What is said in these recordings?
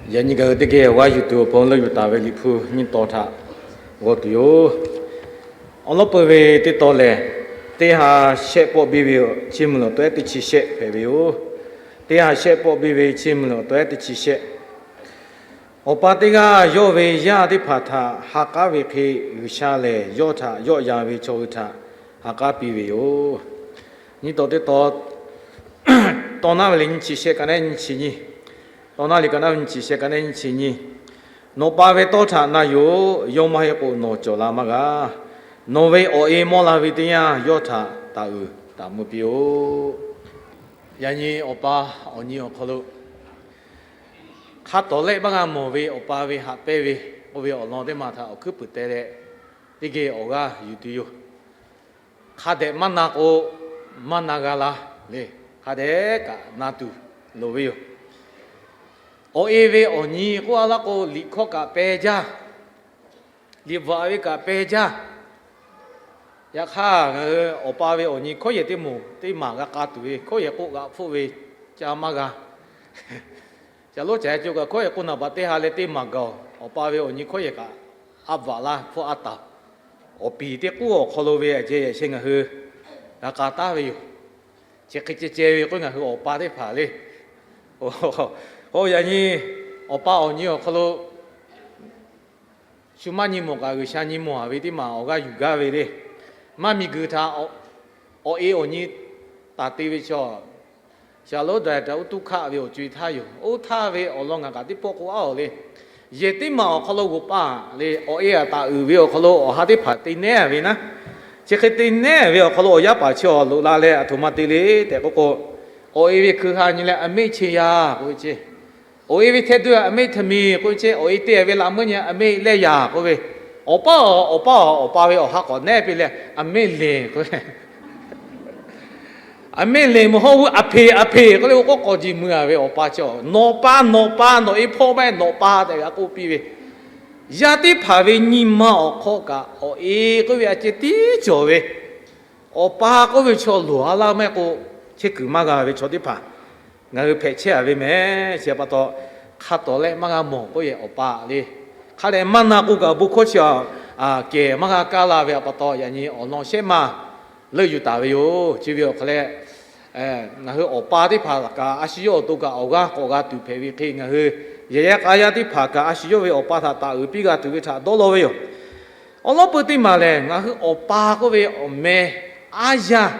Yaꞈ nyi ngaˬ hui teˇ geh awˬ g'aˇ yuˬ tuˬ awˬ pon leuˆ yuˬ taˍ ve Liꞈ hpu nyiˇ tawn htaꞈ g'aw tuˬ yoˬ. Awˬ lawn peuˬ ve teˇ tawn lehˬ, teˇ ha shehˆ pawˆ biˇ ve chiˇ mvuh lawˬ tawehˉ teˇ chi shehˆ hpehꞈ ve yoˬ. Teˇ ha shehˆ pawˆ biˇ ve chiˇ mvuh lawˬ tawehˉ teˇ chi shehˆ. Awˬ pa teˇ g'aˇ yawˇ ve yaˇ teˇ hpaˍ htaꞈ ha k'aˉ ve hk'e, G'uiˬ sha lehˬ yawˇ htaꞈ yawˆ yan ve chaw hui htaꞈ ha k'aˉ piˇ ve yoˬ. Nyiˇ tawn teˇ tawn, tawn naˉ ve le nyiˇ chi shehˆ ka naˉ nyiˇ chi nyiˇ, tawn naˉ le ka naˉ ve nyiˇ chi shehˆ ka naˉ nyiˇ chi nyiˇ. Nawˬ pa ve tawˇ htaꞈ na yoˬ. Yawˇ maˇ heˆ k'o nawˬ cawˬ la maˇ g'a. Nawˬ ve awˬ e mawˇ la ve teˇ yanˇ, yawˇ htaꞈ taˍ uiˍ taˍ mvuh piˇ-oˆ. Yaꞈ nyi awˬ pa awˬ nyi awˬ hk'aw lo hk'a tawˍ lehˆ maˇ g'a mawˬ ve awˬ pa ve haꞈ pehnˇ ve k'oˆ ve awˬ lawn teˇ maˬ htaꞈ awˬ hkuiˉ puiˍ te leh, teˇ geh awˬ g'aˇ yuˬ tuˬ yoˬ. Hk'a dehꞈ maˇ na k'o, maˇ na g'a la le. Hk'a dehꞈ kaꞈ na tuˬ loˍ ve yoˬ. Awˬ e ve awˬ nyi k'oˆ a laˇ k'o, liꞈ hkawˇ kaꞈ peh jaˇ, liꞈ bvuhꞈ ve kaꞈ peh jaˇ. Yaꞈ hk'aˇ, ngaˬ hui awˬ pa ve awˬ nyi hkawˇ yehˬ teˇ moˍ teˇ maˬ g'a k'a tuˬ ve, hkawˇ yehˬ k'oˆ g'a hpfuhˆ ve ca maˇ g'a. Ca lonˉ ca co kaꞈ hkawˇ yehˬ k'oˆ naˍ baˬ teˇ ha leh teˇ maˬ gaˬ-oˬ. Awˬ pa ve awˬ nyi hkawˇ yehˬ kaꞈ a bvuhꞈ laˇ hpfuhˆ a taˍ. Awˬ piˍ teˇ k'uˉ awˬ hk'aw lo ve aꞈ ceh yehˬ sheh ngaˬ hui g'a k'a taˉ ve yoˬ. Chi hk'e ceh ceh ve k'o, ngaˬ hui awˬ pa teˇ hpaˍ le. K'o yaꞈ nyi awˬ pa awˬ nyi awˬ hk'aw lo shu maˇ nyi mawˬ kaꞈ, G'uiˬ sha nyi mawˬ a ve teˇ maˬ awˬ g'aˇ yuˬ gaˇ ve le. Maˇ miˬ guiˬ htaꞈ awˬ e awˬ nyi taˍ te ve chaw, Shaˍlonˍ daꞈ daꞈ oˇ tuˇ hkaˆ ve awˬ co-e htaˇ yoˬ. Oˇ htaˇ ve awˬ lawn ngaˬ kaꞈ teˇ pawˆ k'oˆ a-oˬ le. Yehˬ teˇ maˬ awˬ hk'aw lo g'oꞈ paˍ le, awˬ e a taˍ uiˍ ve awˬ hk'aw lo awˬ ha teˇ hpaˍ te nehˉ ve naˉ, chi hk'e te nehˉ ve awˬ hk'aw lo awˬ yaˇ paˍ chi awˬ loꞈ la leh, aˬ htoꞈ ma te le tehꞈ k'oˆ k'o, awˬ e ve hkui ha nyi leh a meˆ che yaˇ k'oˆ ve ceˇ. Awˬ e ve hteˇ duˇ a meˆ htaꞈ miˬ k'oˆ ve ceˇ. Awˬ e te ve laꞈ meuˇ nyi a meˆ lehˇ yaˇ k'oˆ ve, awˬ pa, awˬ pa, awˬ pa ve awˬ ha k'awꞈ nehˉ piˇ leh a meˆ leˬ k'oˆ ve, a meˆ leˬ mvuhˇ hawˉ g'uˇ a hpeꞈ a hpeꞈ k'oˆ le, oˇ k'oˆ k'awꞈ jeˬ mui a ve awˬ pa chi, nawˬ pa, nawˬ pa, nawˬ e hpawˇ maˇ heˆ, nawˬ pa tehꞈ g'a k'oˆ piˇ ve. Yaˇ teˇ hpaˍ ve nyi ma awˬ hk'aw kaꞈ awˬ e k'oˆ ve a ceh tiˉ cawˬ ve. Awˬ pa k'oˆ ve chaw loˍ a laˇ maˇ heˆ k'o, chehˇ kuiˬ maˇ g'a ve chaw teˇ hpaˍ ngaˬ hui hpehꞈ chehˇ a ve mehˍ. Chi pa taw, hk'a tawˍ lehˆ maˇ g'a mawˬ k'oˆ yehˬ awˬ pa le. Hk'a dehꞈ maˇ na k'o kaꞈ, bon hkawˇ chi a kehˬ maˇ g'a kaˇ la ve pa taw, yaꞈ nyi awˬ lawn shehˉ maˇ leuˆ yuˬ taˍ ve yoˬ. Chi ve awˬ hk'aw leh, ngaˬ hui awˬ pa teˇ hpaˍ kaꞈ a shu yawˇ awˬ to kaꞈ awˬ g'aˇ k'awꞈ g'a tuˬ hpehꞈ ve hk'e, ngaˬ hui yehˬ yaˇ k'a yaˇ teˇ hpaˍ kaꞈ a shu yawˇ ve awˬ pa htaꞈ taˍ uiˍ piˇ g'a tuˬ ve htaꞈ dawˇ law ve yoˬ. Awˬ lawn peuˬ teˇ maˬ lehˬ, ngaˬ hui awˬ pa k'oˆ ve awˬ meh aˉ yaˇ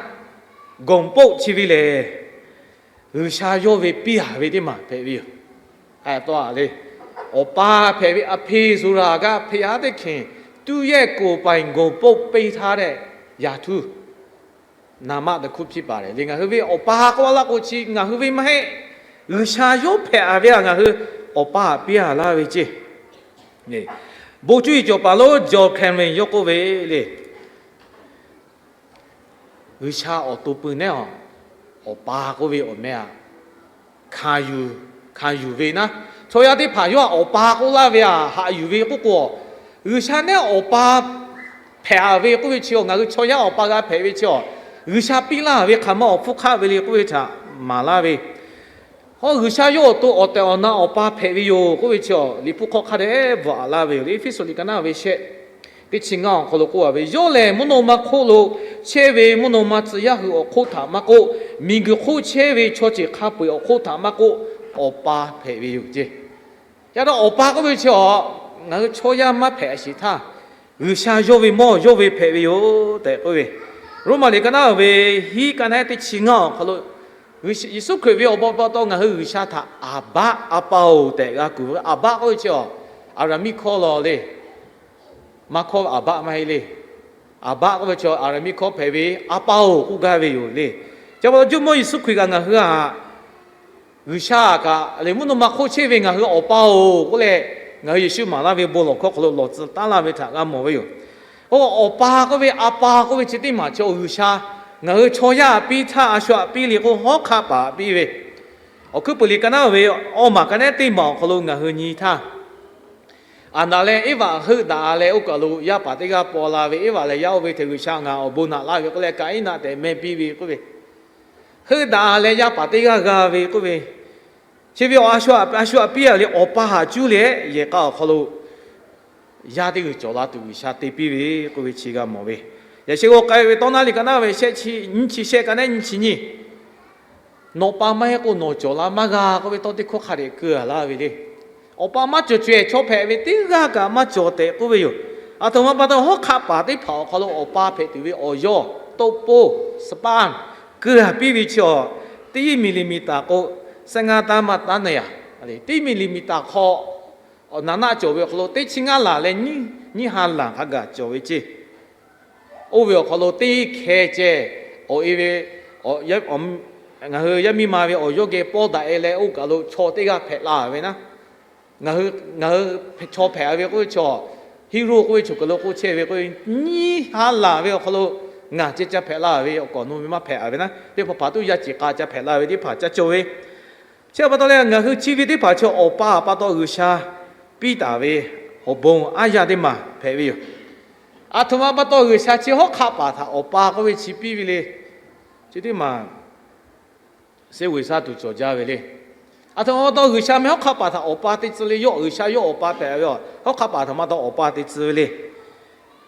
gawˬ poˆ chi ve lehˬ, G'uiˬ sha yawˇ ve piˇ a ve teˇ maˬ hpehꞈ ve yoˬ. Awˬ pa hpehꞈ ve a hpeꞈ suˍ raˍ g'a hpeꞈ a teˇ hkeꞈ, သူ့ရဲ့ကိုယ်ပိုင်ဂုဏ်ပုံပေးထားတဲ့ ရာထူး နာမတစ်ခုဖြစ်ပါတယ် le. Ngaˬ hui ve awˬ pa k'oˆ a laˇ k'o chi ngaˬ hui ve maˇ heˆ. G'uiˬ sha yawˇ hpehꞈ a ve a ngaˬ hui awˬ pa piˇ a laˇ ve ceˇ. Bon cuˇ yiˍ cawˬ paˍ lonˉ John Calvin yawˇ k'oˆ ve le. G'uiˬ sha awˬ to pui nehˉ a, awˬ pa k'oˆ ve awˬ meh a, hkanˍ yuˬ ve naˉ, chaw yaˇ teˇ hpaˍ yawˇ a awˬ pa k'oˆ laˇ ve a haꞈ yuˬ ve k'oˆ k'o, G'uiˬ sha nehˉ awˬ pa hpehꞈ a ve k'oˆ ve chi a, ngaˬ hui chaw yaˇ awˬ pa g'a hpehꞈ ve chi a, G'uiˬ sha piˇ laˇ ve hk'aˬ ma awˬ hpfuhˇ hk'aˆ ve le k'oˆ ve htaꞈ maˍ laˇ ve. Hawˉ G'uiˬ sha yawˇ awˬ to awˬ tehˬ awˬ na awˬ pa hpehꞈ ve yoˬ k'oˆ ve chi a, Liꞈ hpu hk'aw hk'a dehꞈ bvuhꞈ a laˇ ve yoˬ le. Eˇfeˇsuꞈ liꞈ ka naˉ ve shehˆ teˇ chi ngaˇ awˬ hk'aw lo k'oˆ a ve, Yawˇ lehˬ mvuhˇ naw ma hk'oˆ lo chehˇ ve mvuhˇ naw ma tcuh yaˇ hui awˬ hk'oˆ htaꞈ maˇ k'oˆ, miˬ guiˬ hk'oˆ chehˇ ve chaw ceuˬ hk'a peu-eˬ awˬ hk'oˆ htaꞈ maˇ k'oˆ, awˬ pa hpehꞈ ve yoˬ ceˇ. Yaꞈ hk'aˇ awˬ pa k'oˆ ve chi a, ngaˬ hui chaw yaˇ maˇ hpehꞈ a sheˍ htaˇ, G'uiˬ sha yawˇ ve mawˇ yawˇ ve hpehꞈ ve yoˬ tehꞈ k'oˆ ve. Roˉmaꞈ liꞈ ka naˉ ve hiˉ ka naˉ teˇ chi ngaˇ awˬ hk'aw lo, Yeˍsuˆ Hkriꞈ ve awˬ bon pa taw ngaˬ hui G'uiˬ sha htaꞈ อาบะ อาเปา tehꞈ g'a kuˬ ve. อาบะ k'oˆ ve chi a, Aˍraˍmiˆ hkawˇ law le. Maˇ hkawˇ อาบะ maˇ heˆ le. อาบะ k'oˆ ve chi Aˍraˍmiˆ hkawˇ hpehꞈ ve อาเปา k'oˆ gaˇ ve yoˬ le. Chi pa taw Jawˇmawˇ Yeˍsuˆ Hkriꞈ kaꞈ ngaˬ hui htaꞈ G'uiˬ sha kaꞈ lehˬ mvuhˇ naw ma hk'oˆ chehˇ ve ngaˬ hui awˬ pa-oˬ k'oˆ leh, ngaˬ hui Yeˍsuˆ maˍ laˇ ve bon lawˬ hkawˇ hk'aw lo lawˬ tcuh taˉ laˇ ve htaꞈ g'a mawˬ ve yoˬ. K'o awˬ pa k'oˆ ve, อาเปา k'oˆ ve chi teˇ maˬ chi G'uiˬ sha ngaˬ hui chaw yaˇ piˇ htaˇ, a shu aꞈ piˇ le k'o hawˉ hk'aˆ paˍ aꞈ piˇ ve, awˬ hkuiˉ puiˍ liꞈ ka naˉ ve awˇ maˬ ka naˉ teˇ maˬ awˬ hk'aw lo ngaˬ hui nyi htaˇ, Aˍdanˍ leh Eˇvaꞈ heuˆ daꞈ leh oˇ kaˬ lo yaˇ paˍ teˇ g'aˇ paw la ve, Eˇvaꞈ lehˬ yaˇ oˇ ve htaꞈ G'uiˬ sha ngaˬ awˬ bon naꞈ laˇ ve k'oˆ leh, Kaˍiˉnaˆ tehꞈ meh piˇ ve k'oˆ ve, heuˆ daꞈ leh yaˇ paˍ teˇ g'aˇ g'a ve k'oˆ ve, Chi ve awˬ a shu aꞈ piˇ a le, awˬ pa haꞈ cuˇ leh yehˬ k'a awˬ hk'aw lo yaˇ teˇ g'uiˬ cawˬ la tuˬ G'uiˬsha te piˇ ve k'oˆ ve chi g'a mawˬ ve. Yaꞈ sheh g'aw k'ai ve tawˇ naˉ liꞈ ka naˉ ve shehˆ chi nyiˇ chi shehˆ ka naˉ nyiˇ chi nyiˇ, nawˬ pa maˇ heˆ k'o nawˬ cawˬ la maˇ g'a k'oˆ ve tawˇ teˇ hkawˇ hk'a dehꞈ keu a laˇ ve le. Awˬ pa maˇ cawˬ cawehˬ chaw hpehꞈ ve teˇ g'aˇ kaꞈ maˇ cawˬ tehꞈ k'oˆ ve yoˬ. Aˬ htoꞈ ma pa taw hawˉ hk'aˆ paˍ teˇ hpaˍ awˬ hk'aw lo awˬ pa hpehꞈ tuˬ ve awˬ yawˇ tawˆ poˆ span keu a piˇ ve chi awˬ, teˇ yinˉ millimeter k'o, saˇ ngaˇ taˇ maˇ taˉ na yaꞈ, teˇ millimeter hk'aw naˍ naˆ cawˬ ve awˬ hk'aw lo teˇ chi ngaˇ laˬ leh nyiˇ ha laˬ hk'a gaˬ cawˬ ve ceˇ. Oˇ ve awˬ hk'aw lo teˇ hkeh ceh awˬ e ve, ngaˬ hui yaˇ miˇ ma ve awˬ yawˇ geh pawˇ daꞈ e leh oˇ kaˬ lo chaw teˇ g'aˇ hpehꞈ la ve naˉ, ngaˬ hui chaw hpehꞈ ve k'oˆ ve chaw, hero k'oˆ ve chaw kaˬ lo k'oˆ chehˇ ve k'o, nyiˇ ha laˬ ve awˬ hk'aw lo ngaˬ ceh ca hpehꞈ la ve, awˬ kawˍ nu ve maˇ hpehꞈ ve naˉ, teˇ hpaˍ hpaˍ tuˉ yaˇ ceˬ k'a ca hpehꞈ la ve teˇ hpaˍ ca cawˬ ve. Chi htaꞈ pa taw leh ngaˬ hui chi ve teˇ hpaˍ chi awˬ pa pa taw G'uiˬsha piˇ taˍ ve awˬ bon aˉ yaˇ teˇ maˬ hpehꞈ ve yoˬ. Aˬ htoꞈ ma pa taw G'uiˬsha chi hawˉ hk'aˆ paˍ htaꞈ awˬ pa k'oˆ ve chi piˇ ve le. Chi teˇ maˬ seˍ G'uiˬsha tuˬ cawˬ jaˇ ve le. Aˬ htoꞈ ma pa taw G'uiˬsha meh hawˉ hk'aˆ paˍ htaꞈ awˬ pa te tcuh le, yawˇ G'uiˬsha yawˇ awˬ pa hpehꞈ ve, hawˉ hk'aˆ paˍ htaꞈ ma taw awˬ pa te tcuh ve le.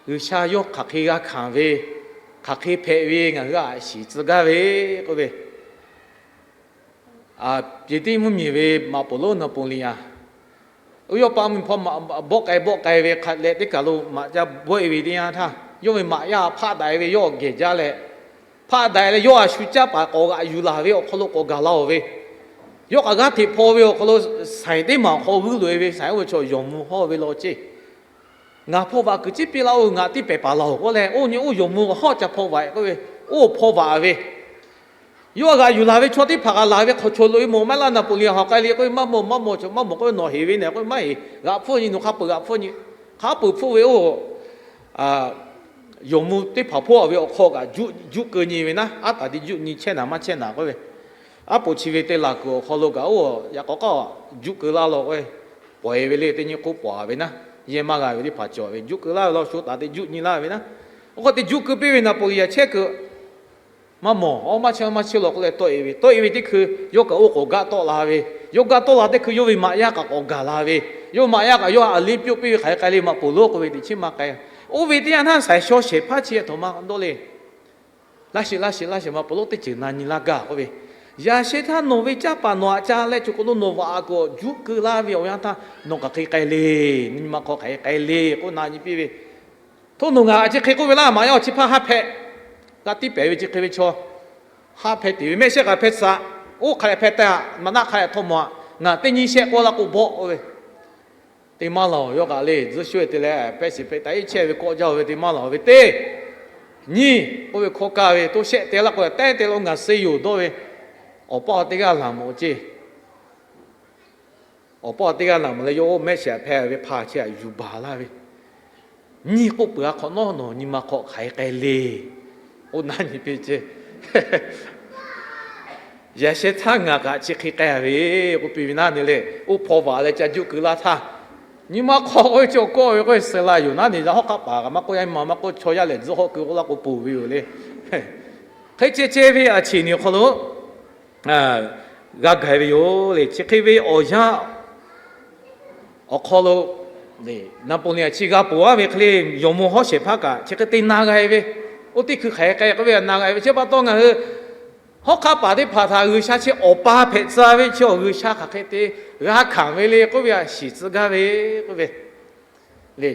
G'uiˬsha yawˇ hk'aˬ hk'e g'a hkanˍ ve, hk'aˬ hk'e hpehꞈ ve ngaˬ hui aꞈ shiˍ tcuh gaˇ ve k'oˆ ve, Peˍteˇ mvuhˇmiˬ ve maꞈ poˍ lonˉ naˍ poˍ liꞈ a, oˇ yawˇ pa mvuhˇmiˬ hpawˇ bawˆ k'ai bawˆ k'ai ve hk'a leh teˇ kaˬ lo maꞈ jaˇ bawˆ e ve teˇ yanˇ htaˇ, yawˇ ve maꞈ yaˇ hpaˆ daꞈ e ve yawˇ gehˬ jaˇ leh, hpaˆ daꞈ e leh yawˇ a shu caˇ paˍ k'awꞈ g'aꞈ yuˬ laˬ ve awˬ hk'aw lo k'awꞈ gaˬ la oˬ ve, yawˇ k'aꞈ g'aˇ hteꞈ hpaw ve awˬ hk'aw lo saiˍ teˇ maˬ awˬ hk'aw g'uiˇ loꞈ e ve saiˍ oˇ ve chaw yawˬ mvuh hawˇ ve law ceˇ. Ngaˬ hpaw vaꞈ kuiˬ ciˉ piˇ laˇ oˬ, ngaˬ teˇ pehˍ paˍ laˬ oˬ k'oˆ leh, oˇ nyi oˇ yawˬ mvuh hawˉ ca hpaw vaꞈ k'oˆ ve, oˇ hpaw vaꞈ ve, yawˇ g'aꞈ yuˬ laˬ ve chaw teˇ hpaˍ g'a laˬ ve hk'aw chaw loꞈ e mawˬ maˇ laˇ naˍ poˍ liꞈ hawˬ k'ai le k'oˆ ve, maˇ mawˬ maˇ mawˬ chaw maˇ mawˬ k'oˆ ve, nawˬ heˍ ve nehˬ k'oˆ ve, maˇ heˍ, g'aꞈ hpfuhˇ nyi, nawˬ hk'a peuˬ g'aꞈ hpfuhˇ nyi, hk'a peuˬ hpfuhˆ ve oˇ yawˬ mvuh teˇ hpaˍ hpawˇ ve awˬ hk'aw kaꞈ juˆ keu nyi ve naˉ, aˉ taˍ te juˆ nyi chehˇ naˍ maˇ chehˇ naˍ k'oˆ ve, aˉ poꞈ chi ve te laˬ kuiˬ awˬ hk'aw lo kaꞈ oˇ yaꞈ k'aw k'aˇ juˆ keu laˇ law k'oˆ ve, pawˍ e ve le teˇ nyi k'oˆ pawˍ ve naˉ, yehˇ maˇ g'a ve teˇ hpaˍ cawˬ ve juˆ keu laˇ ve law shu taˍ te juˆ nyi laˇ ve naˉ, oˇ hk'aw te juˆ keu piˇ ve naˍ poˍ liꞈ yaꞈ chehˇ kuiˬ maˇ mawˬ, aw maˇ chehˇ maˇ chehˇ law k'oˆ leh tawˆ e ve, tawˆ e ve teˇ hkui yawˇ kaꞈ oˇ k'awꞈ gaˆ tawˆ la ve, yawˇ gaˆ tawˆ la teˇ hkui yawˇ ve maꞈ yaˇ kaꞈ k'awꞈ gaˬ la ve, yawˇ maꞈ yaˇ kaꞈ yawˇ a liˇ pyawˆ piˇ ve hk'aˬ hk'e k'ai le maꞈ poˍ lonˉ k'oˆ ve teꞈ chiˉ maˇ k'ai. Oˇ ve teˇ yanˇ htaˇ saiˍ shaw shehˍ hpaˇ chi a htoꞈ ma dawˇ le. Laˇ shiˍ laˇ shiˍ laˇ shiˍ maꞈ poˍ lonˉ teˇ ceuˬ na nyi laˇ gaˇ k'oˆ ve, yaꞈ sheh htaˇ nawˬ ve caˇ paˍ nawˬ aꞈ ca leh cawˬ k'o lo nawˬ vaꞈ a kuiˬ juˆ keu laˇ ve awˬ yanˇ htaˇ nawˬ hk'aˬ hk'e k'ai le, nyi ma hk'aw hk'aˬ hk'e k'ai le k'oˆ na nyi piˇ ve, hto nawˬ ngaˬ chi hk'e k'oˆ ve laˇ maꞈ yaˇ awˬ chi hpaˇ ha hpehꞈ, g'a tiˉ pehˍ ve chi hk'e ve chaw ha hpehꞈ te ve mehˆ shehˆ k'a hpehꞈ tcuh, oˇ hk'a leh hpehꞈ te a, maꞈ naˆ hk'a leh htawˇ mawˬ a, ngaˬ teˇ nyi shehˆ k'oˆ laˇ k'o bawˆ oˇ ve, te maˇ laˬ oˬ yawˇ kaꞈ le tzuhˇ shu e te leh pehˇ shiˍ hpehꞈ taˍ iˉ chehˇ ve kawˆ jaˇ oˬ ve te maˇ laˬ oˬ ve teˇ nyi k'oˆ ve hkawˇ kaˇ ve to shehˆ te laˇ k'o tehˉ te lo ngaˬ suh yoˬ dawˇ ve, awˬ pa awˬ teˇ g'aˇ laˬ mawˬ ceˇ. Awˬ pa awˬ teˇ g'aˇ laˬ mawˬ leh yawˇ oˇ mehˆ shehˆ hpehꞈ ve hpaˇ chi htaꞈ yuˬ baˬ laˇ ve, nyi k'oˆ peuˬ a hk'awꞈ nawˉ nawˬ nyi ma hk'aw hk'aˬ hk'e k'ai le, k'oˆ na nyi piˇ ceˇ. Yaꞈ sheh htaˇ ngaˬ kaꞈ chi hk'e k'ai ve k'oˆ piˇ ve naˉ ne le, oˇ hpaw vaꞈ leh ca juˆ keu laˇ htaˇ, nyi ma hk'aw k'oˆ ve chi awˬ kawˆ ve k'oˆ ve suh la yoˬ naˉ ne, yaꞈ hawˉ hk'aˆ paˍ kaꞈ maˇ k'oˆ yaˇ maˇ maˇ k'oˆ chaw yaˇ lehˬ tzuhˇ hawˆ keu k'oˆ laˇ k'o poˬ ve yoˬ le. Hk'e ceh ceh ve a cheˬ ni awˬ hk'aw lo g'a gaˬ ve yoˬ le. Chi hk'e ve awˬ yanˇ awˬ hk'aw lo, naˍ poˍ liꞈ chi g'a ponˬ aˉ ve hk'e le, yawˬ mvuh hawˉ shehˍ hpaˇ kaꞈ chi hk'e te na g'a ve, oˇ teˇ hkui hk'aˬ hk'e k'ai k'oˆ ve a na g'a ve chi pa taw ngaˬ hui hawˉ hk'aˆ paˍ teˇ hpaˍ htaꞈ G'uiˬsha chi awˬ pa hpehꞈ tcuh ve chi awˬ G'uiˬsha hk'aˬ hk'e te g'a hkanˍ ve le k'oˆ ve a shiˍ tcuh gaˇ ve k'oˆ ve le.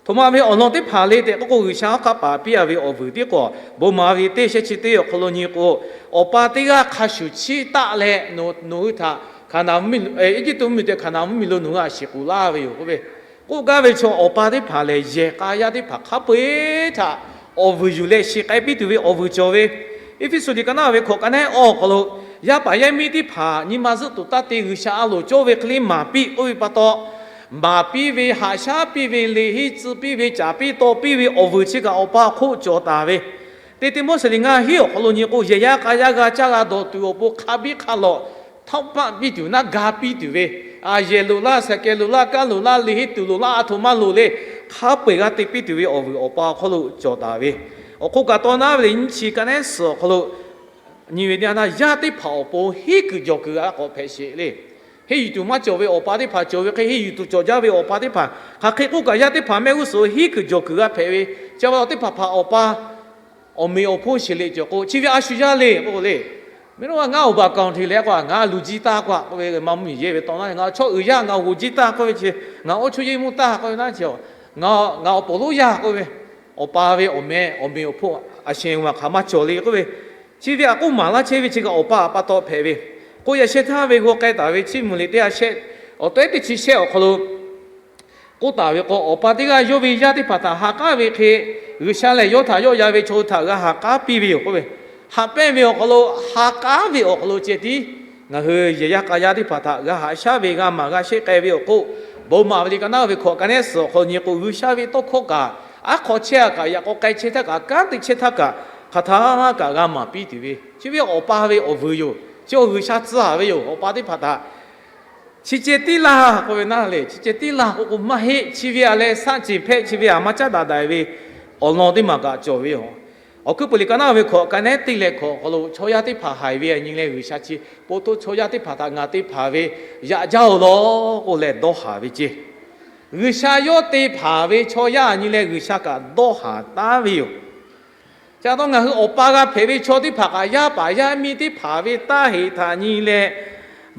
Htoꞈ ma ve awˬ lawn teˇ hpaˍ le tehꞈ k'oˆ k'o, G'uiˬsha hawˉ hk'aˆ paˍ piˇ a ve awˬ vuiˬ tiˉ k'o, bon maˍ ve teˇ shehˆ chi teˇ awˬ hk'aw lo nyi k'o, awˬ pa teˇ g'aˇ hk'a shuˍ chiˇ taˆ leh nawˬ hui htaꞈ Eˇjiˇtuꞈ mvuhˇmiˬ tehꞈ Hkaˍnanˍ mvuhˇmiˬ lo nawˬ hui a shiˍ k'oˍ laˇ ve yoˬ k'oˆ ve, k'oˆ gaˇ ve chaw awˬ pa teˇ hpaˍ lehˬ yehˬ k'a yaˇ teˇ hpaˍ hk'a peu eˬ htaꞈ awˬ vuiˬ yuˬ leh shiˍ k'ai piˇ tuˬ ve awˬ vuiˬ cawˬ ve. Eˇfeˇsuꞈ liꞈ ka naˉ ve hkawꞈ ka naˉ awˬ hk'aw lo, yaˇ paˍ yaˇ miˇ teˇ hpaˍ nyi ma zuhˆ tuˬ taˇ te G'uiˬsha a loˍ cawˇ ve hk'e le maˍ piˇ k'oˆ ve pa taw, maˍ piˇ ve, haꞈ shaˉ piˇ ve, leꞈ henˇ tcuh piˇ ve, caˍ piˇ taw piˇ ve awˬ vuiˬ chi kaꞈ awˬ pa awˬ hk'oˆ cawˬ taˍ ve, teˇ Tiˆmoˉseˍ liꞈ ngaˇ hinˉ awˬ hk'aw lo nyi k'o, yehˬ yaˇ k'a yaˇ g'a caˇ g'a dawˬ tuˬ awˬ pon hk'a biˇ hk'a lawꞈ htawˇ paˆ piˇ tuˬ naˉ ga piˇ tuˬ ve, a yehˬ loꞈ laˇ, saˍkehˍ loꞈ laˇ, kaˇ loꞈ laˇ, leꞈ henˇ tuˬ loꞈ laˇ, a htoꞈ ma loˍ le, hk'a peu eˬ g'a te piˇ tuˬ ve awˬ vuiˬ awˬ pa awˬ hk'aw lo cawˬ taˍ ve. Awˬ hk'oˆ kaꞈ taw naˉ ve le nyiˇ chi ka naˉ suhˍ awˬ hk'aw lo nyi ve teˇ yanˇ htaˇ, yaˇ teˇ hpaˍ awˬ pon henˉ kuiˬ jawˬ kuiˬ g'a k'awꞈ hpehꞈ sheˍ le. Henˇ yuˬ tuˬ maˇ cawˬ ve awˬ pa teˇ hpaˍ cawˬ ve hk'e, henˇ yuˬ tuˬ cawˬ jaˇ ve awˬ pa teˇ hpaˍ hk'aˬ hk'e k'oˆ kaꞈ, yaˇ teˇ hpaˍ mehˆ g'uˇ suhˍ henˇ kuiˬ jawˬ kuiˬ g'a hpehꞈ ve, chi pa taw teˇ hpaˍ hpaˍ awˬ pa awˬ meꞈ awˬ hponˇ sheˍ leꞈ cawˬ k'o, chi ve a shu yaˇ le k'oˆ le. Mehˆ lo a ngaˬ awˬ baˬ kaoˬ hteꞈ leh k'o, ngaˬ luˬ jiˇ taˇ k'o k'oˆ ve, maˇ mvuhˇ miˬ yehˇ ve tawˇ na, ngaˬ chaw uiˍ yaˇ ngaˬ g'oˍ jiˇ taˇ k'oˆ ve chi, ngaˬ oˇ chu yehˇ mvuhˇ taˇ k'oˆ ve na chi, ngaˬ awˬ pon lonˉ yaˇ k'oˆ ve, awˬ pa ve awˬ meh awˬ meꞈ awˬ hponˇ a sheh ma hk'aˬ maˇ cawˬ le k'oˆ ve, chi ve a k'oˆ maˍ laˇ chehˇ ve chi kaꞈ awˬ pa a pa taw hpehꞈ ve. K'o yaꞈ sheh htaˇ ve g'aw k'ai taˍ ve Chiˇ mvuh liꞈ teˇ ha shehˆ, awˬ tehˉ teˇ chi shehˆ awˬ hk'aw lo k'oˆ taˍ ve k'o, awˬ pa teˇ g'aˇ yawˇ ve yaˇ teˇ hpaˍ htaꞈ ha k'aˉ ve hk'e, G'uiˬsha lehˬ yawˇ htaꞈ yawˆ yan ve chaw hui htaꞈ g'a ha k'aˉ piˇ ve yoˬ k'oˆ ve. Haꞈ pehnˇ ve awˬ hk'aw lo, ha k'aˉ ve awˬ hk'aw lo ceh tiˉ ngaˬ hui yehˬ yaˇ k'a yaˇ teˇ hpaˍ htaꞈ g'a haꞈ shaˉ ve, g'a maˍ g'a sheˆ k'ai ve awˬ hk'oˆ, bon maˍ ve liꞈ ka naˉ ve hkawꞈ ka nehˉ suhˍ awˬ hk'aw lo nyi k'o, G'uiˬsha ve tawˇ hkawˇ kaꞈ, aˉ hk'aw chehˇ a kaꞈ, yaꞈ k'aw k'ai chehˇ htaˇ kaꞈ, kanˉ te chehˇ htaˇ kaꞈ, hk'aˬ htaˇ kaꞈ g'a maˍ piˇ tuˬ ve, chi ve awˬ pa ve awˬ vuiˬ yoˬ. Chi awˬ G'uiˬsha tcuh a ve yoˬ. Awˬ pa teˇ hpaˍ htaꞈ chi ceh tiˉ laˇ k'oˆ ve naˉ le, chi ceh tiˉ laˇ k'oˆ k'o maˇ heˆ. Chi ve a leh saˆ ceˬ hpehꞈ, chi ve a maˇ caˉ daꞈ daꞈ ve awˬ lawn teˇ maˬ kaꞈ cawˬ ve yoˬ. Awˬ hkuiˉ puiˍ liꞈ ka naˉ ve hkawꞈ ka nehˉ teˇ leh hkawꞈ awˬ hk'aw lo chaw yaˇ teˇ hpaˍ haiˬ ve a nyi leh G'uiˬsha chi, po htoˇ chaw yaˇ teˇ hpaˍ htaꞈ ngaˬ te hpanˍ ve yaꞈ jaˇ-oˬ lawˬ k'oˆ leh dawˇ haˍ ve ceˇ. G'uiˬsha yawˇ te hpanˍ ve chaw yaˇ a nyi leh G'uiˬsha kaꞈ dawˇ haˍ taˉ ve yoˬ. Chi pa taw ngaˬ hui awˬ pa g'a hpehꞈ ve chaw teˇ hpaˍ kaꞈ yaˇ paˍ yaˇ miˇ teˇ hpaˍ ve taˇ heꞈ htaꞈ nyi leh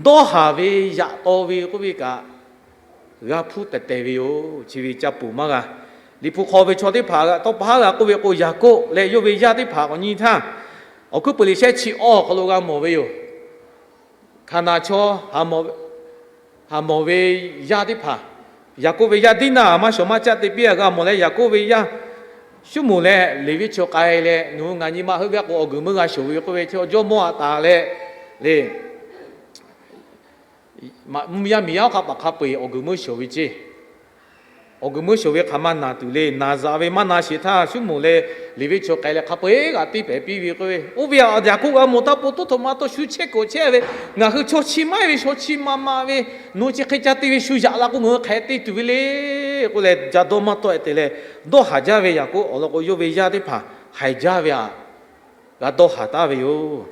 dawˇ haˍ ve yaꞈ taw ve k'oˆ ve kaꞈ g'a hpuˇ tehˬ tehˬ ve yoˬ. Chi ve ca poˬ maˇ g'a. Liꞈ hpu hk'aw ve chaw teˇ hpaˍ tawˇ pa haˉ g'a k'oˆ ve k'o, Yaˍkoˆ leh yawˇ ve yaˇ teˇ hpaˍ k'awꞈ nyi htaˇ, awˬ hkuiˉ puiˍ liꞈ shehˆ chi awˇ awˬ hk'aw lo g'a mawˬ ve yoˬ. Hkaˍnanˍ chaw Haˍmawˍ ve yaˇ teˇ hpaˍ, Yaˍkoˆ ve yaˇ Diˇnaˆ maˇ shawˍ maˇ caˆ te piˇ a g'a mawˬ leh, Yaˍkoˆ ve yaˇ Suˉmonˍ leh Leˍviˆ chaw k'ai leh, nawˬ hui ngaˬ nyi ma heuˆ ve a k'o awˬ guiˬ meuˇ g'a shawˍ ve k'oˆ ve, chaw jawˇmawˇ a taˍ leh le, mvuhˇ yaˇ miˬ yaˇ oˇ hk'a paˍ hk'a peu-eˬ awˬ guiˬ meuˇ shawˍ ve ceˇ. Awˬ guiˬ meuˇ shawˍ ve hk'aˬ ma naˬ tuˬ le. Naˬ zaꞈ ve maˇ na sheˍ htaˇ, Suˉmonˍ leh Leˍviˆ chaw k'ai leh hk'a peu-eˬ g'aꞈ tiˇ pehˍ piˇ ve k'oˆ ve, oˇ ve a Yaˍkoˆ g'a mawˬ htaˇ, po toˇ htaꞈ ma taw shu chehˇ kuiˬ chehˇ ve, ngaˬ hui chaw chi maˇ heˆ ve, chaw chi ma ma ve, nawˬ chi hk'e ca te ve shu yaꞈ la k'o ngaˬ hui hk'aˬ hk'e te tuˬ ve le k'oˆ leh, ca dawˇ maˇ tawˆ-e te leh dawˇ haˍ jaˇ ve Yaˍkoˆ awˬ lawn k'o, yawˇ ve yaˇ teˇ hpaˍ haiˬ jaˇ ve aꞈ g'a dawˇ haˍ taˉ ve yoˬ.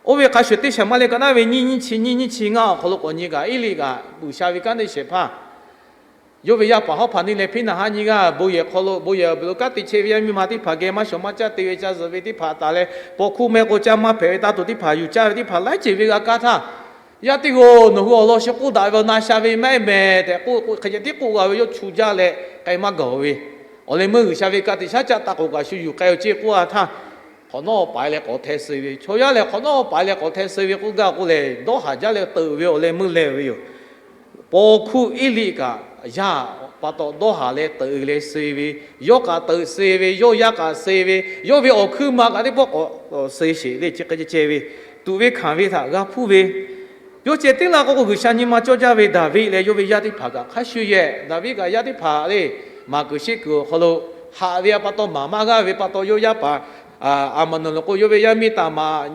Oˇ ve hk'a shuˍ teˇ Shaˍmuˍlaˆ liꞈ ka naˉ ve nyiˇ nyiˇ chi nyiˇ nyiˇ chi ngaˇ awˬ hk'aw lo k'awꞈ nyi kaꞈ, Eˇliˆ kaꞈ G'uiˬsha ve kanˉ teˇ shehˍ hpaˇ, yawˇ ve yaˇ paˍ hawˉ hpaˍ neˇ leh Hpiˇnaˍhaˆ nyiˇ g'aˇ bon yehˬ hk'aw lo, bon yehˬ awˬ beˬ lo kanˉ te chehˇ ve yaˇ miˇ ma teˇ hpaˍ geh maˇ shawˍ maˇ caˆ te ve ca zuhꞈ ve teˇ hpaˍ taˍ leh, paw hkuˇ meh k'o ca maˇ hpehꞈ ve taˇ tuˬ teˇ hpaˍ yuˬ caˇ ve teˇ hpaˍ laiˉ ceuˬ ve g'a kaˇ htaˇ, yaˇ teˇ g'aˇ-oˬ, nawˬ hui awˬ lawn shu k'oˆ daꞈ ve awˬ na sha ve maˇ heˆ mehˍ tehꞈ k'oˆ k'o, hk'e ceh tiˉ k'oˆ g'a ve, yawˇ chu jaˇ leh k'ai maˇ gaˬ-oˬ ve, awˬ leh meuˇ G'uiˬsha ve ka tiꞈ shaˉ caˆ taˇ k'oˍ kaꞈ shu yuˬ k'ai-oˬ ceˇ k'oˆ a htaˇ, hk'awꞈ nawˉ awˬ paˍ leh k'awꞈ hte suh ve, chaw yaˇ lehˬ hk'awꞈ nawˉ awˬ paˍ leh k'awꞈ hte suh ve k'oˆ gaˇ k'o lehˬ, dawˇ haˍ jaˇ leh teuꞈ ve awˬ leh meuˇ leh ve yoˬ. Paw hkuˇ Eˇliˆ kaꞈ yaˇ pa taw dawˇ haˍ leh teuꞈ leh suh ve, yawˇ kaꞈ teuꞈ suh ve, yawˇ yaˇ kaꞈ suh ve, yawˇ ve awˬ hkuiˉ ma kaꞈ teˇ pawˆ k'awꞈ suh sheˍ le, chi hk'e ceh ceh ve, tuꞈ ve hkanˍ ve htaꞈ g'a hpuˇ ve, yawˇ ceh tiˉ la k'o k'o, G'uiˬsha nyi ma cawˇ jaˇ ve Daˍviˆ leh yawˇ ve yaˇ teˇ hpaˍ kaꞈ hk'a shuˍ yehˬ. Daˍviˆ kaꞈ yaˇ teˇ hpaˍ le, maˍ kuiˬ sheˆ kuiˬ awˬ hk'aw lo haꞈ ve a pa taw maˍ maˇ g'aˇ ve pa taw, yawˇ yaˇ paˍ Aˍmaˍnuˍ lo k'o, yawˇ ve yaˇ miˇ Taˍmaˍ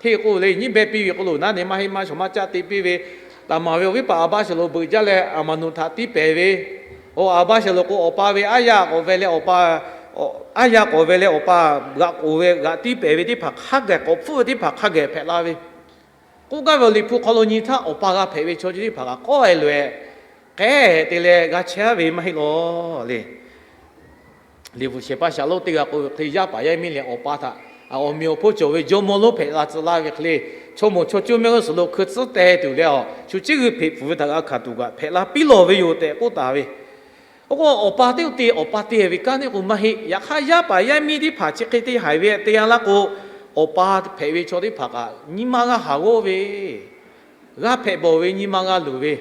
hteˇ k'oˆ le, nyiˉ beh piˇ ve k'o lo naˉ ne maˇ heˆ maˇ shawˍ maˇ caˆ te piˇ ve, Taˍmaˍ ve awˬ viˉ paˍ Aˍbaˇshaˍlonˍ beuꞈ jaˇ leh Aˍmaˍnuˍ htaꞈ tiˇ pehˍ ve, o Aˍbaˇshaˍlonˍ k'o awˬ pa ve aˉ yaˇ k'awꞈ ve leh awˬ pa, aˉ yaˇ k'awꞈ ve leh awˬ pa g'aꞈ k'oˍ ve g'aꞈ tiˇ pehˍ ve teˇ hpaˍ hk'a gaˬ, k'awꞈ hpfuhˆ ve teˇ hpaˍ hk'a gaˬ hpehꞈ la ve, k'oˆ gaˇ ve awˬ Liꞈ hpu hk'aw lo nyi htaˇ, awˬ pa g'a hpehꞈ ve chaw chi teˇ hpaˍ kaꞈ k'awehˬ loꞈ-e k'ehˉ te leh g'a chehˇ ve maˇ heˆ lawˬ le. Liꞈ bvuhꞈ shehˍ hpaˇ Shaˍlonˍ teˇ g'aˇ k'oˆ ve hk'e, yaˇ paˍ yaˇ miˇ lehˬ awˬ pa htaꞈ awˬ meꞈ awˬ hponˇ cawˬ ve jawˇmawˇ lonˉ hpehꞈ la tcuh laˇ ve hk'e le, chaw moˍ chaw cuˇ mehˆ g'uˇ suhˍ lo hkui tcuhˉ teh tuˬ leh, a shu ciˉ g'uiˇ hpeꞈ pfuhˍ ve htaꞈ g'a hkanˍ tuˬ kaꞈ hpehꞈ la piˇ lawˬ ve yoˬ tehꞈ k'oˆ taˍ ve. Oˇ k'o, awˬ pa teˇ oˇ te awˬ pa te ve kanˉ teˇ k'o maˇ heˆ. Yaꞈ hk'aˇ, yaˇ paˍ yaˇ miˇ teˇ hpaˍ chi hk'e te haiˬ ve te g'a laˇ k'o, awˬ pa hpehꞈ ve chaw teˇ hpaˍ kaꞈ nyi ma g'a haˍ g'awˇ ve, g'a hpehꞈ bawˬ ve, nyi ma g'a luˬ ve,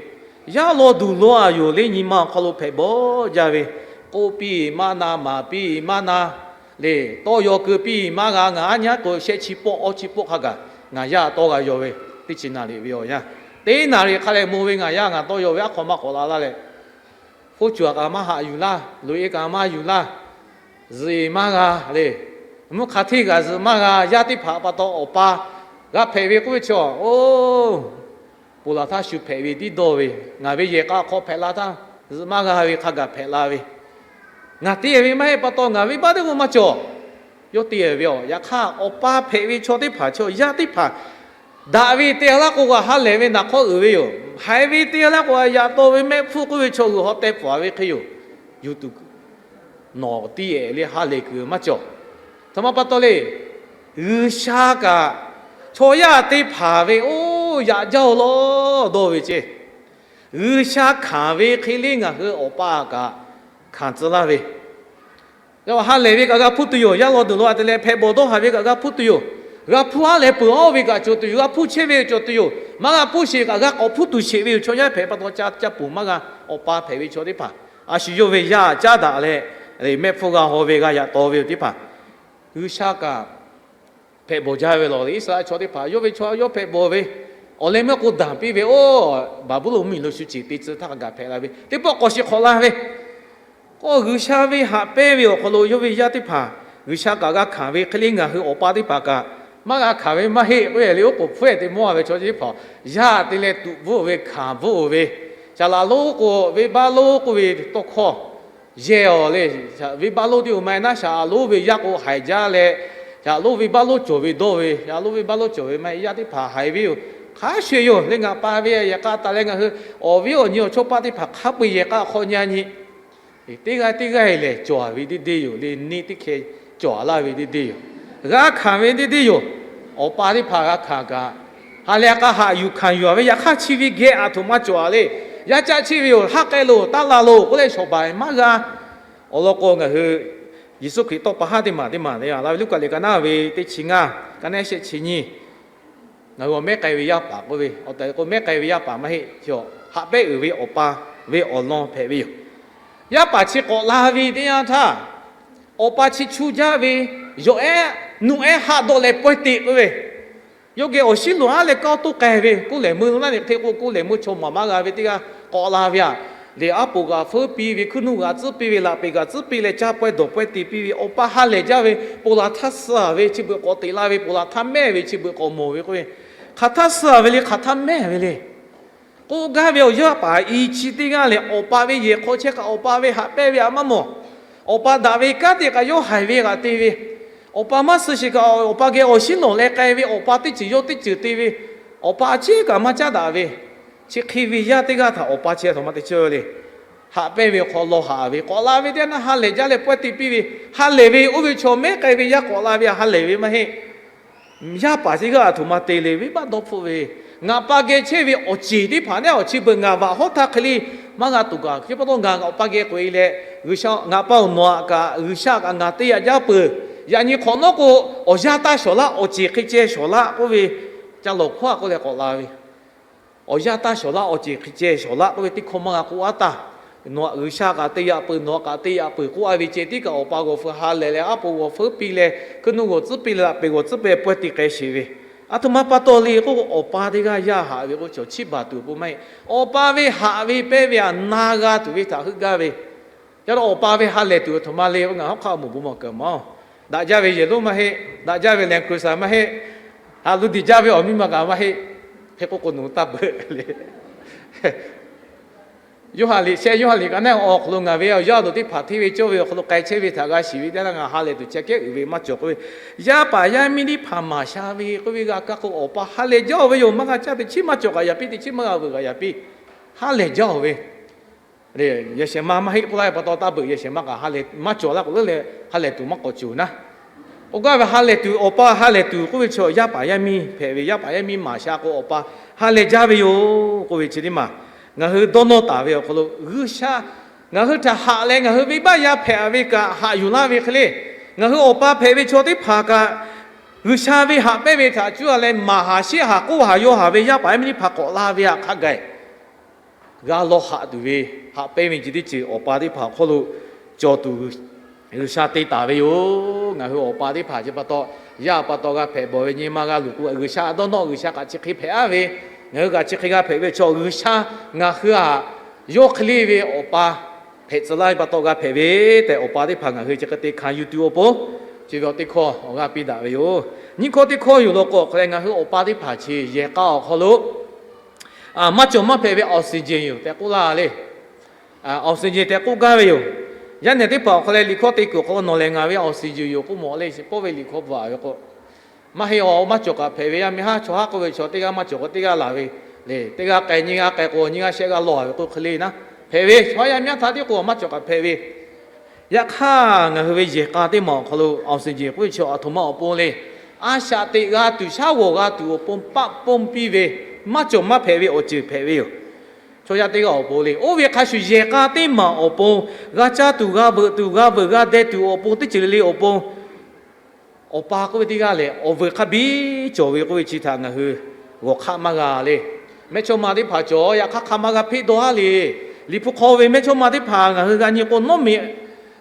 yaˇ law duˬ law a yoˬ le, nyi ma awˬ hk'aw lo hpehꞈ bawˬ jaˇ ve, k'oˆ piˇ maˇ na, maˍ piˇ maˇ na, le, tawˇ yaw keu piˇ maˇ g'a. Ngaˬ aˉ nyi aˉ k'o shehˆ chi pawˆ awˇ chi pawˆ hk'a gaˬ ngaˬ yaˇ tawˇ g'a yaw ve, teˇ chi naˍ riˍ ve awˬ yanˇ, teˇ naˍ riˍ hk'a leh maw ve ngaˬ yaˇ ngaˬ tawˇ yaw ve aˉ hk'aw maˇ k'awꞈ la laˇ leh, hk'oˆ cuˬ kaꞈ maˇ haꞈ yuˬ laˇ, loꞈ-e kaꞈ maˇ yuˬ laˇ, zuhꞈ-e maˇ g'a le, mvuhˇ hk'a hteˇ kaꞈ zuhꞈ maˇ g'a. Yaˇ teˇ hpaˍ pa taw awˬ pa g'a hpehꞈ ve k'oˆ ve chaw, oˇ, ponˬ laˬ htaˇ shu hpehꞈ ve tiˉ dawˇ ve, ngaˬ ve yehˬ k'a hk'aw hpehꞈ la htaˇ zuhꞈ maˇ g'a ve hk'a gaˬ hpehꞈ la ve, ngaˬ te ve maˇ heˆ pa taw ngaˬ ve baˆ teˇ k'o maˇ cawˬ. Yawˇ te ve a, yaꞈ hk'aˇ awˬ pa hpehꞈ ve chaw teˇ hpaˍ, chaw yaˇ teˇ hpaˍ Daꞈ ve te laˇ k'o, ha lehˬ ve naˍ hk'awˇ uiˍ ve yoˬ. Haiˬ ve te laˇ k'o, yaꞈ taw ve mehˆ hpfuhˇ k'oˆ ve chaw g'uiˬ hawˉ teh pfuhˍ ve hk'e yoˬ. Yuˬ tuˬ nawˬ tiˇ ehˍ le ha lehˬ kuiˬ maˇ cawˬ. Htoꞈ ma pa taw le, G'uiˬsha kaꞈ chaw yaˇ teˇ hpaˍ ve oˇ yaꞈ jaˇ-oˬ lawˇ dawˇ ve ceˇ. G'uiˬsha hkanˍ ve hk'e le ngaˬ hui awˬ pa kaꞈ hkanˍ tcuh laˇ ve, ha lehˬ ve kaꞈ g'a hpuˇ tuˬ yoˬ. Yaˇ law duˬ law a te leh hpehꞈ bawˬ dawˇ haˍ ve kaꞈ g'a hpuˇ tuˬ yoˬ. G'a hpuˇ ha lehˬ peuˬ-oˬ ve kaꞈ cawˬ tuˬ yoˬ. G'a hpuˇ chehˇ ve cawˬ tuˬ yoˬ. Maˇ g'a hpuˇ sheˍ kaꞈ g'a k'awꞈ hpuˇ tuˬ sheˍ ve yoˬ. Chaw yaˇ hpehꞈ pa taw ca ca ponˬ maˇ g'a. Awˬ pa hpehꞈ ve chaw teˇ hpaˍ a shu yawˇ ve yaˇ caˉ daꞈ leh, mehˆ hpfuhˇ g'a haw ve g'a yaꞈ taw ve yoˬ teˇ hpaˍ, G'uiˬsha kaꞈ hpehꞈ bawˬ jaˇ ve lawˬ le. Iˉsaˍreˍlaˆ chaw teˇ hpaˍ yawˇ ve chaw yawˇ hpehꞈ bawˬ ve awˬ leh mehˆ k'o daꞈ piˇ ve, oˇ Baˍbuˍlonˍ mvuhˇmiˬ lo shu ceˬ te tcuh htaˇ g'a hpehꞈ la ve teˇ pawˆ k'awꞈ shiˍ hk'awꞈ la ve k'o, G'uiˬsha ve haꞈ pehnˇ ve awˬ hk'aw lo yawˇ ve yaˇ teˇ hpaˍ G'uiˬsha kaꞈ g'a hkanˍ ve hk'e le ngaˬ hui awˬ pa teˇ hpaˍ kaꞈ maˇ g'a hkanˍ ve maˇ heˆ k'oˆ ve le. Oˉ k'oˍ hpfuhˇ ehˍ te mawˇ ve chaw teˇ hpaˍ yaˇ te leh tuꞈ bvuhˆ ve hkanˍ bvuhˆ ve, shaˍ laꞈ lonˉ k'o venˇbaˆ lonˉ k'oˆ ve tawˇ hkawˇ yehˬ awˬ le, venˇbaˆ lonˉ teˇ oˬ ma naˉ shaˍ laꞈ lonˉ ve yaˇ k'o haiˬ jaˇ leh, shaˍ laꞈ lonˉ venˇbaˆ lonˉ cawˬ ve dawˇ ve, shaˍ laꞈ lonˉ venˇbaˆ lonˉ cawˬ ve maˇ heˆ. Yaˇ teˇ hpaˍ haiˬ ve yoˬ. Hk'a shuˍ yoˬ le. Ngaˬ pa ve yehˬ k'a taˍ leh ngaˬ hui awˬ viˉ awˬ nyi awˬ chawˇ paˇ teˇ hpaˍ hk'a peu-eˬ yehˬ k'a hk'aw nyi nyi teˇ g'aˇ teˇ g'aˇ lehˬ cawˬ ve deˇ deˇ yoˬ le. Neˇ teˇ hkeh cawˬ laˇ ve deˇ deˇ yoˬ. G'a hkanˍ ve deˇ deˇ yoˬ. Awˬ pa teˇ hpaˍ g'a hkanˍ kaꞈ, ha lehˬ k'a haꞈ yuˬ hkanˍ yuˬ-a ve yaꞈ hk'aˇ chi ve geh aˬ htoꞈ ma cawˬ-a le. Yaˇ caˆ chi ve yoˬ. Haˆ k'ai loˬ, taˇ la loˬ k'oˆ leh shawˍ baˬ maˇ g'a. Awˬ lawn k'o, ngaˬ hui Yeˍsuˆ Hkriꞈ tawˇ pa haˉ teˇ maˬ teˇ maˬ le, a la ve Luˉkaꞈ liꞈ ka naˉ ve teˇ chi ngaˇ, ka naˉ shehˆ chi nyiˇ, ngaˬ hui awˬ mehˉ k'ai ve yaˇ paˍ k'oˆ ve, awˬ tehˬ k'o mehˉ k'ai ve yaˇ paˍ maˇ heˆ. Chi haꞈ pehnˇ uiˍ ve awˬ pa ve awˬ lawn hpehꞈ ve yoˬ. Yaˇ paˍ chi k'awꞈ la ve teˇ yanˇ htaˇ, awˬ pa chi chu jaˇ ve, yawˬ ehˉ nuˇ ehˉ haˆ dawˆ leh pawehˇ teꞈ k'oˆ ve, yawˇ geh awˬ shiˉ loꞈ aˉ leh kawˇ toˇ k'ai ve, kuˇ lehˬ meuˇ laˇ ne hk'e k'o, kuˇ lehˬ meuˇ chaw maˍ maˇ g'a ve teˇ g'aˇ k'awꞈ la ve aꞈ, lehˬ aˉ poꞈ g'aꞈ feuˉ piˇ ve, hkuiˉ nuˇ g'aꞈ tcuhˉ piˇ ve, laꞈ peꞈ g'aꞈ tcuhˉ piˇ leh caˇ pawehˇ dawˬ pawehˇ te piˇ ve, awˬ pa ha lehˬ jaˇ ve, ponˬ laˬ htaˇ suh-a ve chi beuꞈ k'awꞈ teꞈ la ve, ponˬ laˬ htaˇ mehˇ ve chi beuꞈ k'awꞈ mawˬ ve k'oˆ ve, hk'aˬ htaˇ suh-a ve le, hk'aˬ htaˇ mehˇ ve le. K'oˆ gaˇ ve awˬ yaˇ paˍ i chi teˇ g'aˇ lehˬ, awˬ pa ve yehˬ hk'aw chehˇ kaꞈ awˬ pa ve haꞈ pehnˇ ve aꞈ maˇ mawˬ. Awˬ pa daꞈ ve kanˉ te kaꞈ yawˇ haiˬ ve g'aꞈ te ve, awˬ pa maˇ suh sheˍ kaꞈ awˬ pa geh awˬ shiˉ lawˬ leh k'ai ve, awˬ pa teˇ ceuˬ yawˇ teˇ ceuˬ te ve, awˬ pa a ciˉ kaꞈ maˇ caˉ daꞈ ve, chi hk'e ve yaˇ teˇ g'aˇ htaꞈ awˬ pa chi a htoꞈ ma te cawˇ le. Haꞈ pehnˇ ve awˬ hk'aw law haꞈ ve k'awꞈ la ve teˇ yanˇ htaˇ ha lehˬ jaˇ leh pawehˇ te piˇ ve, ha lehˬ ve oˇ ve chaw mehˉ k'ai ve yaˇ k'awꞈ la ve aꞈ ha lehˬ ve maˇ heˆ. Yaˇ paˍ teˇ g'aˇ aˬ htoꞈ ma te le, venˇbaˆ dawˇ hpfuhˆ ve, ngaˬ pa geh chehˇ ve awˬ ceˬ teˇ hpaˍ neˉ awˬ chi beuꞈ ngaˬ vaꞈ hawˉ htaˇ hk'e le maˇ g'a tuˬ kaꞈ, chi pa taw ngaˬ awˬ pa geh k'oꞈ e leh, G'uiˬsha ngaˬ pa awˬ nawˬ aꞈ kaꞈ G'uiˬsha kaꞈ ngaˬ te yaꞈ jaˇ peuˬ. Yaꞈ nyi hk'awꞈ nawˉ k'o, awˬ yanˇ taˇ shawˍ laˇ, awˬ ceˬ hk'e ceh shawˍ laˇ k'oˆ ve, ca lawˬ hkawˇ a k'oˆ leh k'awꞈ la ve, awˬ yanˇ taˇ shawˍ laˇ, awˬ ceˬ hk'e ceh shawˍ laˇ k'oˆ ve teˇ hkawˇ maˇ g'a k'oˆ aˉ taˍ. Nawˬ aꞈ G'uiˬsha kaꞈ te yaꞈ peuˬ, nawˬ aꞈ kaꞈ te yaꞈ peuˬ k'oˆ a ve ceh tiˉ kaꞈ awˬ pa g'awˬ feu ha lehˬ leh, aˉ poꞈ g'awˬ feu piˇ leh, hkuiˉ nuˇ g'awˬ tcuhˉ piˇ leh, laꞈ peꞈ g'awˬ tcuhˉ piˇ leh pawehˇ te k'ai sheˍ ve, aˬ htoꞈ ma pa taw le k'oˆ k'o, awˬ pa teˇ g'aˇ yaˇ haꞈ ve k'o, chaw chiˇ baˬ tuˬ awˬ pon maˇ heˆ. Awˬ pa ve haꞈ ve pehnˇ ve aꞈ na g'a tuˬ ve htaꞈ heuˆ gaˇ ve, ca la awˬ pa ve ha lehˬ tuˬ aˬ htoꞈ ma le k'o, ngaˬ hawˉ hk'aˆ mawˬ bon maˬ kaꞈ maˇ-oˬ. Daꞈ jaˇ ve yehˬ lonˉ maˇ heˆ, daꞈ jaˇ ve Land Cruiser maˇ heˆ, haꞈ lo diˬ jaˇ ve awˬ miˇ ma kaꞈ maˇ heˆ. Hk'e k'oˆ k'o nawˬ hui taˇ beuꞈ le. Yoˇhanˬ liꞈ shehˆ, Yoˇhanˬ liꞈ ka naˉ awˬ hk'aw lo ngaˬ ve awˬ yaˇ awˬ duˬ teˇ hpaˍ hteˇ ve cawˇ ve awˬ hk'aw lo k'ai chehˇ ve htaꞈ g'a shiˍ ve teˇ yanˇ, ngaˬ ha lehˬ tuˬ chehˇ kehˉ uiˍ ve maˇ cawˬ k'oˆ ve, yaˇ paˍ yaˇ miˇ teˇ hpaˍ maˍ sha ve k'oˆ ve g'a kaˇ k'o, awˬ pa ha lehˬ jaˇ-oˬ ve yoˬ. Maˇ g'a caˇ teꞈ chiˉ maˇ cawˬ kaꞈ yaꞈ piˇ, teꞈ chiˉ maˇ g'a veuˬ kaꞈ yaꞈ piˇ, ha lehˬ jaˇ-oˬ ve yehˬ shehˍ ma maˇ heˆ k'oˆ laˇ ve pa taw, taˇ beuꞈ yehˬ shehˍ ma kaꞈ ha lehˬ maˇ cawˬ laˇ k'o leuˉ leh ha lehˬ tuˬ maˇ k'awꞈ cawˬ naˉ. K'oˆ gaˇ ve ha lehˬ tuˬ, awˬ pa ha lehˬ tuˬ k'oˆ ve chaw yaˇ paˍ yaˇ miˇ hpehꞈ ve, yaˇ paˍ yaˇ miˇ maˍ sha k'o awˬ pa ha lehˬ jaˇ ve yoˬ k'oˆ ve chi teˇ maˬ ngaˬ hui dawˇ nawˇ taˍ ve awˬ hk'aw lo G'uiˬsha ngaˬ hui htaꞈ haꞈ leh ngaˬ hui venˇbaˆ yaˇ hpehꞈ ve kaꞈ haꞈ yuˬ laˇ ve hk'e le, ngaˬ hui awˬ pa hpehꞈ ve chaw teˇ hpaˍ kaꞈ G'uiˬsha ve haꞈ pehnˇ ve htaꞈ cuˇ a leh maˍ haˍ sheˆ haˍ k'oˆ haˍ yaw haˍ ve yaˇ paˍ yaˇ miˇ teˇ hpaˍ k'awꞈ la ve htaꞈ hk'a gaˬ g'a law haꞈ tuˬ ve, haꞈ pehnˇ ve ceh teˇ ceuˬ awˬ pa teˇ hpaˍ awˬ hk'aw lo cawˬ tuˬ G'uiˬsha te taˍ ve yoˬ. Ngaˬ hui awˬ pa teˇ hpaˍ chi pa taw, yaˇ pa taw g'a hpehꞈ bawˬ ve nyi ma g'a luˬ k'o, G'uiˬsha dawˇ nawˇ, G'uiˬsha kaꞈ chi hk'e hpehꞈ aˉ ve, ngaˬ hui kaꞈ chi hk'e g'a hpehꞈ ve chaw, G'uiˬsha ngaˬ hui htaꞈ yawˇ hk'e le ve awˬ pa hpehꞈ tcuh laˇ ve pa taw g'a hpehꞈ ve tehꞈ, awˬ pa teˇ hpaˍ ngaˬ hui chi hk'e te hkanˍ yuˬ tuˬ awˬ pon, chi ve awˬ teˇ hkawˇ awˬ g'aˇ piˇ daꞈ ve yoˬ. Nyiˇ hkawˇ teˇ hkawˇ yoˬ law k'o, hk'aˬ lehˬ ngaˬ hui awˬ pa teˇ hpaˍ chi yehˬ k'a awˬ hk'aw lo maˇ cawˬ maˇ hpehꞈ ve oxygen yoˬ tehꞈ k'oˆ laˇ le. Oxygen tehꞈ k'oˆ gaˇ ve yoˬ. Yaˇ nehˬ teˇ hpaˍ awˬ hk'aw leh liꞈ hkawˇ te kuiˬ awˬ hk'aw lo nawˬ lehˬ ngaˬ ve oxygen yoˬ k'oˆ mawˬ le. Pawˇ ve liꞈ hkawˇ bvuhꞈ ve k'o, Maˇ heˆ, awˬ maˇ cawˬ kaꞈ hpehꞈ ve yaˇ miˇ haˉ chaw haˉ k'oˆ ve chaw teˇ g'aˇ maˇ cawˬ k'o teˇ g'aˇ laˬ ve le. Teˇ g'aˇ k'ai nyiˇ g'aˇ k'ai k'o nyiˇ g'aˇ shehˆ g'aˇ lawˬ ve k'oˆ hk'e le naˉ hpehꞈ ve. Chaw yaˇ miˇ haˉ htaꞈ tiˉ k'o maˇ cawˬ kaꞈ hpehꞈ ve. Yaꞈ hk'aˇ, ngaˬ hui ve yehˬ k'a teˇ maˬ awˬ hk'aw lo awˬ suhˍ jeˬ k'oˆ ve chi aˬ htoꞈ ma awˬ pon le. A shaꞈ teꞈ g'a tuˬ, shaˉ g'awˬ g'a tuˬ awˬ pon paˆ ponˇ piˇ ve, maˇ cawˬ maˇ hpehꞈ ve awˬ ceuˬ hpehꞈ ve yoˬ. Chaw yaˇ teˇ g'aˇ awˬ pon le. Oˇ ve hk'a shuˍ yehˬ k'a teˇ maˬ awˬ pon, g'a caˇ tuˬ, g'a veuꞈ tuˬ, g'a veuꞈ g'a deh tuˬ awˬ pon teˇ ceuˬ le le awˬ pon, awˬ pa k'oˆ ve teˇ g'aˇ lehˬ, awˬ veuꞈ hk'a biˇ cawˬ ve k'oˆ ve chi htaꞈ ngaˬ hui g'awˬ hk'aˆ maˇ g'a le. Mehˇchawˇma teˇ hpaˍ cawˬ, yaꞈ hk'aˇ hk'a maˇ g'a hpeˆ dawˇ haˉ le. Liꞈ hpu hk'aw ve mehˇchawˇma teˇ hpaˍ ngaˬ hui g'a nyi k'o, nawˉ meꞈ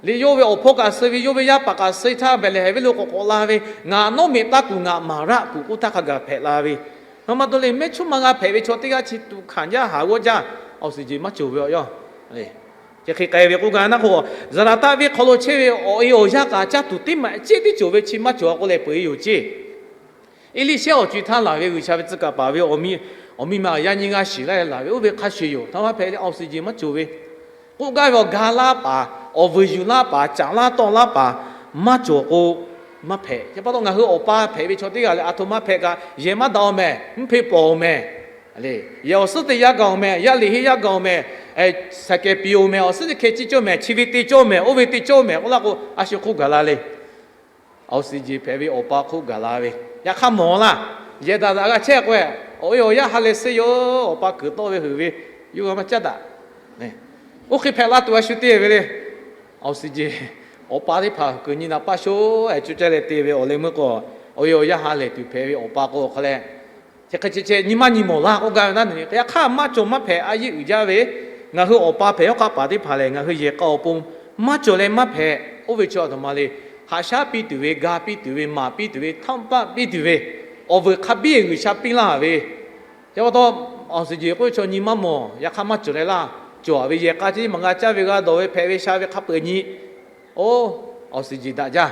le, yawˇ ve awˬ hpawˇ kaꞈ suh ve, yawˇ ve yaˇ paˍ kaꞈ suh htaˇ, Behˍlehˍhehnˍ venˇ lo k'awꞈ k'awꞈ la ve, ngaˬ nawˉ meꞈ taˇ kuˬ, ngaˬ maˍ raˆ kuˬ k'oˆ htaˇ hk'a gaˬ hpehꞈ la ve. Hk'e maˇ dawˇ le, mehˇchawˇma g'a hpehꞈ ve chaw teˇ g'aˇ chi tuꞈ hkanˍ jaˇ, haˍ g'awˇ jaˇ, awˬ suhˍ jeˬ maˇ cawˬ ve awˬ yaˇ. Chi hk'e k'ai ve k'oˆ gaˇ naˉ k'o, Zaˍlaˍtaˆ venˇ hk'aw lo chehˇ ve awˬ e awˬ yaˇ kaꞈ caˇ tuˬ teˇ maˬ cehˇ tiˉ cawˬ ve chi maˇ cawˬ a k'oˆ leh peu e yoˬ ceˇ. Eˇliˇshehˇ awˬ co e htaˇ laˬ ve G'uiˬsha ve tcuh kaˍ paˍ ve awˬ miˇ ma yaˇ nyiˇ g'aˇ shiˍ laˇ laˬ ve, oˇ ve hk'a shuˍ yoˬ. Htaˇ maˇ hpehꞈ le, awˬ suhˍ jeˬ maˇ cawˬ ve. K'oˆ gaˇ ve awˬ ga laˇ paˍ, awˬ vuiˬ yuˬ laˇ paˍ, caˍ laˇ tawˆ laˇ paˍ maˇ cawˬ k'o, maˇ hpehꞈ. Chi pa taw ngaˬ hui awˬ pa hpehꞈ ve chaw teˇ g'aˇ lehˬ, aˬ htoꞈ ma hpehꞈ kaꞈ yehˬ maˇ daꞈ-oˬ mehˍ, mvuhˇ hpe pawˍ-oˬ mehˍ, yehˬ awˬ suhˉ teˇ yaˇ gaˬ-oˬ mehˍ, yaˇ liꞈ henˇ yaˇ gaˬ-oˬ mehˍ, saiˍ kehˍ piˍ-oˬ mehˍ, awˬ suhˉ teˇ hkeh ciˇ cawˇ mehˍ, chi ve te cawˇ mehˍ, oˇ ve te cawˇ mehˍ k'oˆ laˇ k'o, a shu hk'oˆ gaˬ la le. Awˬ suhˍ jeˬ hpehꞈ ve awˬ pa hk'oˆ gaˬ la ve. Yaꞈ hk'aˇ mawˬ laˇ. Yehˬ daꞈ daꞈ g'a chehˇ k'o, awˬ e awˬ yaˇ ha lehˬ suh yoˬ, awˬ pa kuiˬ tawˆ ve heuˬ ve, yawˇ g'a maˇ caˉ daꞈ. Oˇ hk'e hpehꞈ la tuˬ a shu te ve le. Awˬ suhˍ jeˬ, awˬ pa teˇ hpaˍ kuiˬ nyi naˍ paˇ sho-e co caˇ leh te ve awˬ leh meuˇ k'o, awˬ e awˬ yaˇ ha lehˬ tuˬ hpehꞈ ve awˬ pa k'o hk'a leh, chi hk'e chi chi nyi maˇ nyi mawˬ laˇ k'oˆ gaˇ ve naˉ, yaꞈ hk'aˇ maˇ cawˬ maˇ hpehꞈ a yeˇ uiˍ jaˇ ve. Ngaˬ hui awˬ pa hpehꞈ yawˇ hk'aˆ paˍ teˇ hpaˍ lehˬ, ngaˬ hui yehˬ k'a awˬ pon maˇ cawˬ leh maˇ hpehꞈ. Oˇ ve chi aˬ htoꞈ ma le, haꞈ shaˉ piˇ tuˬ ve, ga piˇ tuˬ ve, maˍ piˇ tuˬ ve, htaˇ paˆ piˇ tuˬ ve, awˬ vuiˬ hk'a biˇ G'uiˬsha piˇ laˇ ve. Chi pa taw, awˬ suhˍ jeˬ k'oˆ ve chaw nyi maˇ mawˬ, yaꞈ hk'aˇ maˇ cawˬ leh laˇ. Cawˬ ve yehˬ k'a chi maˬ g'a caˇ ve, g'a dawˬ ve, hpehꞈ ve sha ve hk'a peu-eˬ nyi. Oˇ, awˬ suhˍ jeˬ daꞈ jaˇ,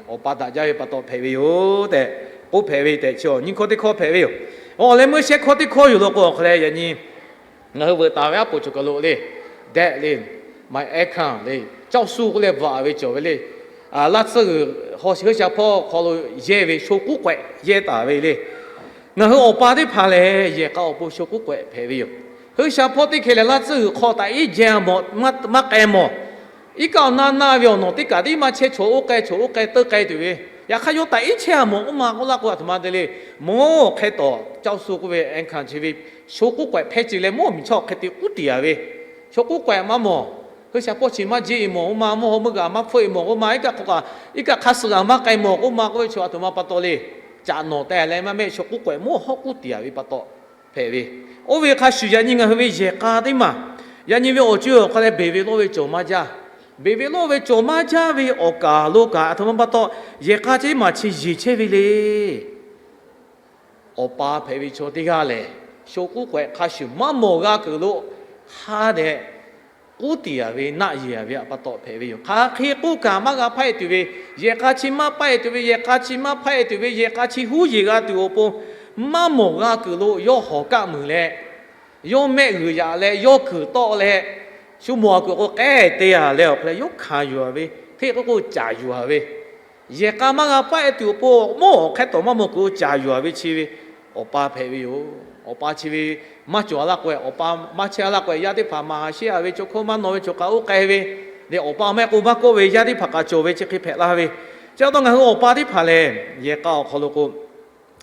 awˬ pa daꞈ jaˇ ve pa taw hpehꞈ ve yoˬ tehꞈ k'oˆ hpehꞈ ve tehꞈ chi nyiˇ hkawˇ teˇ hkawˇ hpehꞈ ve yoˬ. Awˬ leh meuˇ shehˆ hkawˇ teˇ hkawˇ yoˬ law k'o, awˬ hk'a leh yaꞈ nyi ngaˬ hui veuꞈ taˍ ve aˉ poꞈ cawˬ kaˬ lo le, dehꞈ le, maˍ ehˉ hkanˇ le, caoˇ suh k'oˆ leh bvuhꞈ ve cawˬ ve le. Laˇ tcuhˇ g'uiˬ hk'aw, G'uiˬsha hpawˇ hk'aw lo yehˇ ve sho k'uˉ k'awehꞈ yehˇ taˍ ve le. Ngaˬ hui awˬ pa teˇ hpaˍ lehˬ, yehˬ k'a awˬ pon sho k'uˉ k'awehꞈ hpehꞈ ve yoˬ. G'uiˬsha hpawˇ teˇ hkeh lehˬ, laˇ tcuhˇ g'uiˬ hk'aw taꞈ iˉ jehˇ mawˬ, maˇ k'ai mawˬ. Iˉ kaˆ awˬ na na ve awˬ nawˬ teˇ kaꞈ tiˉ maˇ chehˇ, chaw oˇ k'ai chaw oˇ k'ai teuˇ k'ai tuˬ ve. Yaꞈ hk'aˇ yawˇ taꞈ iˉ chehˇ a mawˬ k'oˆ ma k'oˆ laˇ k'o, aˬ htoꞈ ma te le. Mawˬ hk'e tawˍ caoˇ suh k'oˆ ve ehˉ hkanˇ chi ve sho k'uˉ k'awehꞈ hpehˇ ce leh, mawˇ miˬ chaw hk'e te k'uˉ tiˍ a ve, sho k'uˉ k'awehꞈ maˇ mawˬ. G'uiˬsha hpawˇ chi maˇ jeˇ e mawˬ k'oˆ ma, mawˇ hawˉ meuˇ g'aꞈ maˇ hpfuhˆ e mawˬ k'oˆ ma, iˉ kaˆ hk'aw kaꞈ iˉ kaˆ hk'aˇ suh g'aꞈ maˇ k'ai mawˬ k'oˆ ma k'oˆ ve chaw aˬ htoꞈ ma pa taw le. Caꞈ nawˬ teh leh maˇ mehˆ, sho k'uˉ k'awehꞈ mawˇ hawˉ k'uˉ tiˍ a ve pa taw hpehꞈ ve. Oˇ ve hk'a shuˍ yaꞈ nyi ngaˬ hui ve yehˬ k'a teˇ maˬ, yaꞈ nyi ve awˬ co awˬ hk'a leh beˬ ve lawˇ ve cawˬ maˇ jaˇ. Beˬ ve lawˇ ve cawˬ maˇ jaˇ ve awˬ kaˬ lo kaꞈ aˬ htoꞈ ma pa taw, yehˬ k'a teˇ maˬ chi yeˬ chehˇ ve le. Awˬ pa hpehꞈ ve chaw teˇ g'aˇ lehˬ, sho k'uˉ k'awehꞈ hk'a shuˍ maˇ mawˬ g'a kuiˬ lo hk'a dehꞈ k'uˉ tiˍ a ve, naˆ yeˬ a ve pa taw hpehꞈ ve yoˬ. Hk'aˬ hk'e k'oˆ kaꞈ maˇ g'a hpaˆ e tuˬ ve, yehˬ k'a chi maˇ hpaˆ e tuˬ ve, yehˬ k'a chi maˇ hpaˆ e tuˬ ve, yehˬ k'a chi huˉ yeˬ g'a tuˬ awˬ pon maˇ mawˬ g'a kuiˬ lo yawˇ hawˬ kaˆ muiˬ leh, yawˇ mehˆ g'uiˬ yaꞈ leh, yawˇ kuiˬ tawˆ leh, shu mawˬ a kuiˬ k'o k'ehˉ te a leh awˬ hk'aw leh yawˇ hkanˍ yuˬ a ve, hk'e k'oˆ k'o caˍ yuˬ a ve, yehˬ k'a maˇ g'a paˆ e tuˬ awˬ pon mawˇ awˬ hk'aˇ tawˍ maˇ mawˬ kuiˬ lo caˍ yuˬ a ve chi ve awˬ pa hpehꞈ ve yoˬ. Awˬ pa chi ve maˇ cawˬ a laˇ k'o, awˬ pa maˇ chehˇ a laˇ k'o, yaˇ teˇ hpaˍ maˍ sheˉ a ve, chaw hkawˇ maˇ nawˬ ve chaw kaꞈ oˇ k'ai ve, leh awˬ pa maˇ k'oˆ maˇ kawˆ ve yaˇ teˇ hpaˍ kaꞈ cawˬ ve chi hk'e hpehꞈ la ve. Chi pa taw ngaˬ hui awˬ pa teˇ hpaˍ lehˬ, yehˬ k'a awˬ hk'aw lo k'o,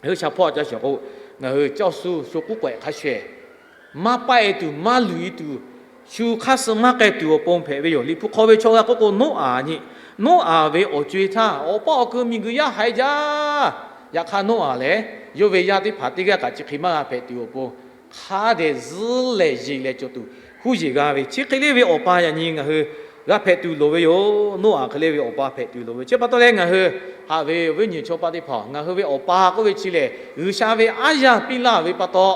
G'uiˬsha hpawˇ ca shawˍ k'o, ngaˬ hui caoˇ suh sho k'uˉ k'awehꞈ hk'a shuˍ maˇ paˆ e tuˬ, maˇ luˬ e tuˬ, shu hk'aˇ suh maˇ k'ai tuˬ awˬ pon hpehꞈ ve yoˬ. Liꞈ hpu hk'aw ve chaw g'a k'oˆ k'o, Noˉaꞈ nyi. Noˉaꞈ ve awˬ co e htaˇ, awˬ pa awˬ kuiˬ miˬguiˬ yaˇ haiˬ jaˇ. Yaꞈ hk'aˇ Noˉaꞈ lehˬ, yawˇ ve yaˇ teˇ hpaˍ teˇ g'aˇ kaꞈ chi hk'e maˇ g'a hpehꞈ tuˬ awˬ pon, hk'a dehꞈ zuhˉ lehˬ yeˬ leh cawˬ tuˬ huˉ yeˬ g'a ve, chi hk'e le ve awˬ pa yaꞈ nyi ngaˬ hui g'a hpehꞈ tuˬ loˍ ve yoˬ. Noˉaꞈ hk'e le ve awˬ pa hpehꞈ tuˬ loˍ ve. Chi pa taw leh ngaˬ hui haꞈ ve awˬ viˉ awˬ nyi chaw paˆ teˇ hpaˍ, ngaˬ hui ve awˬ pa k'oˆ ve chi lehˬ, G'uiˬsha ve aˉ yaˇ piˇ laˇ ve pa taw,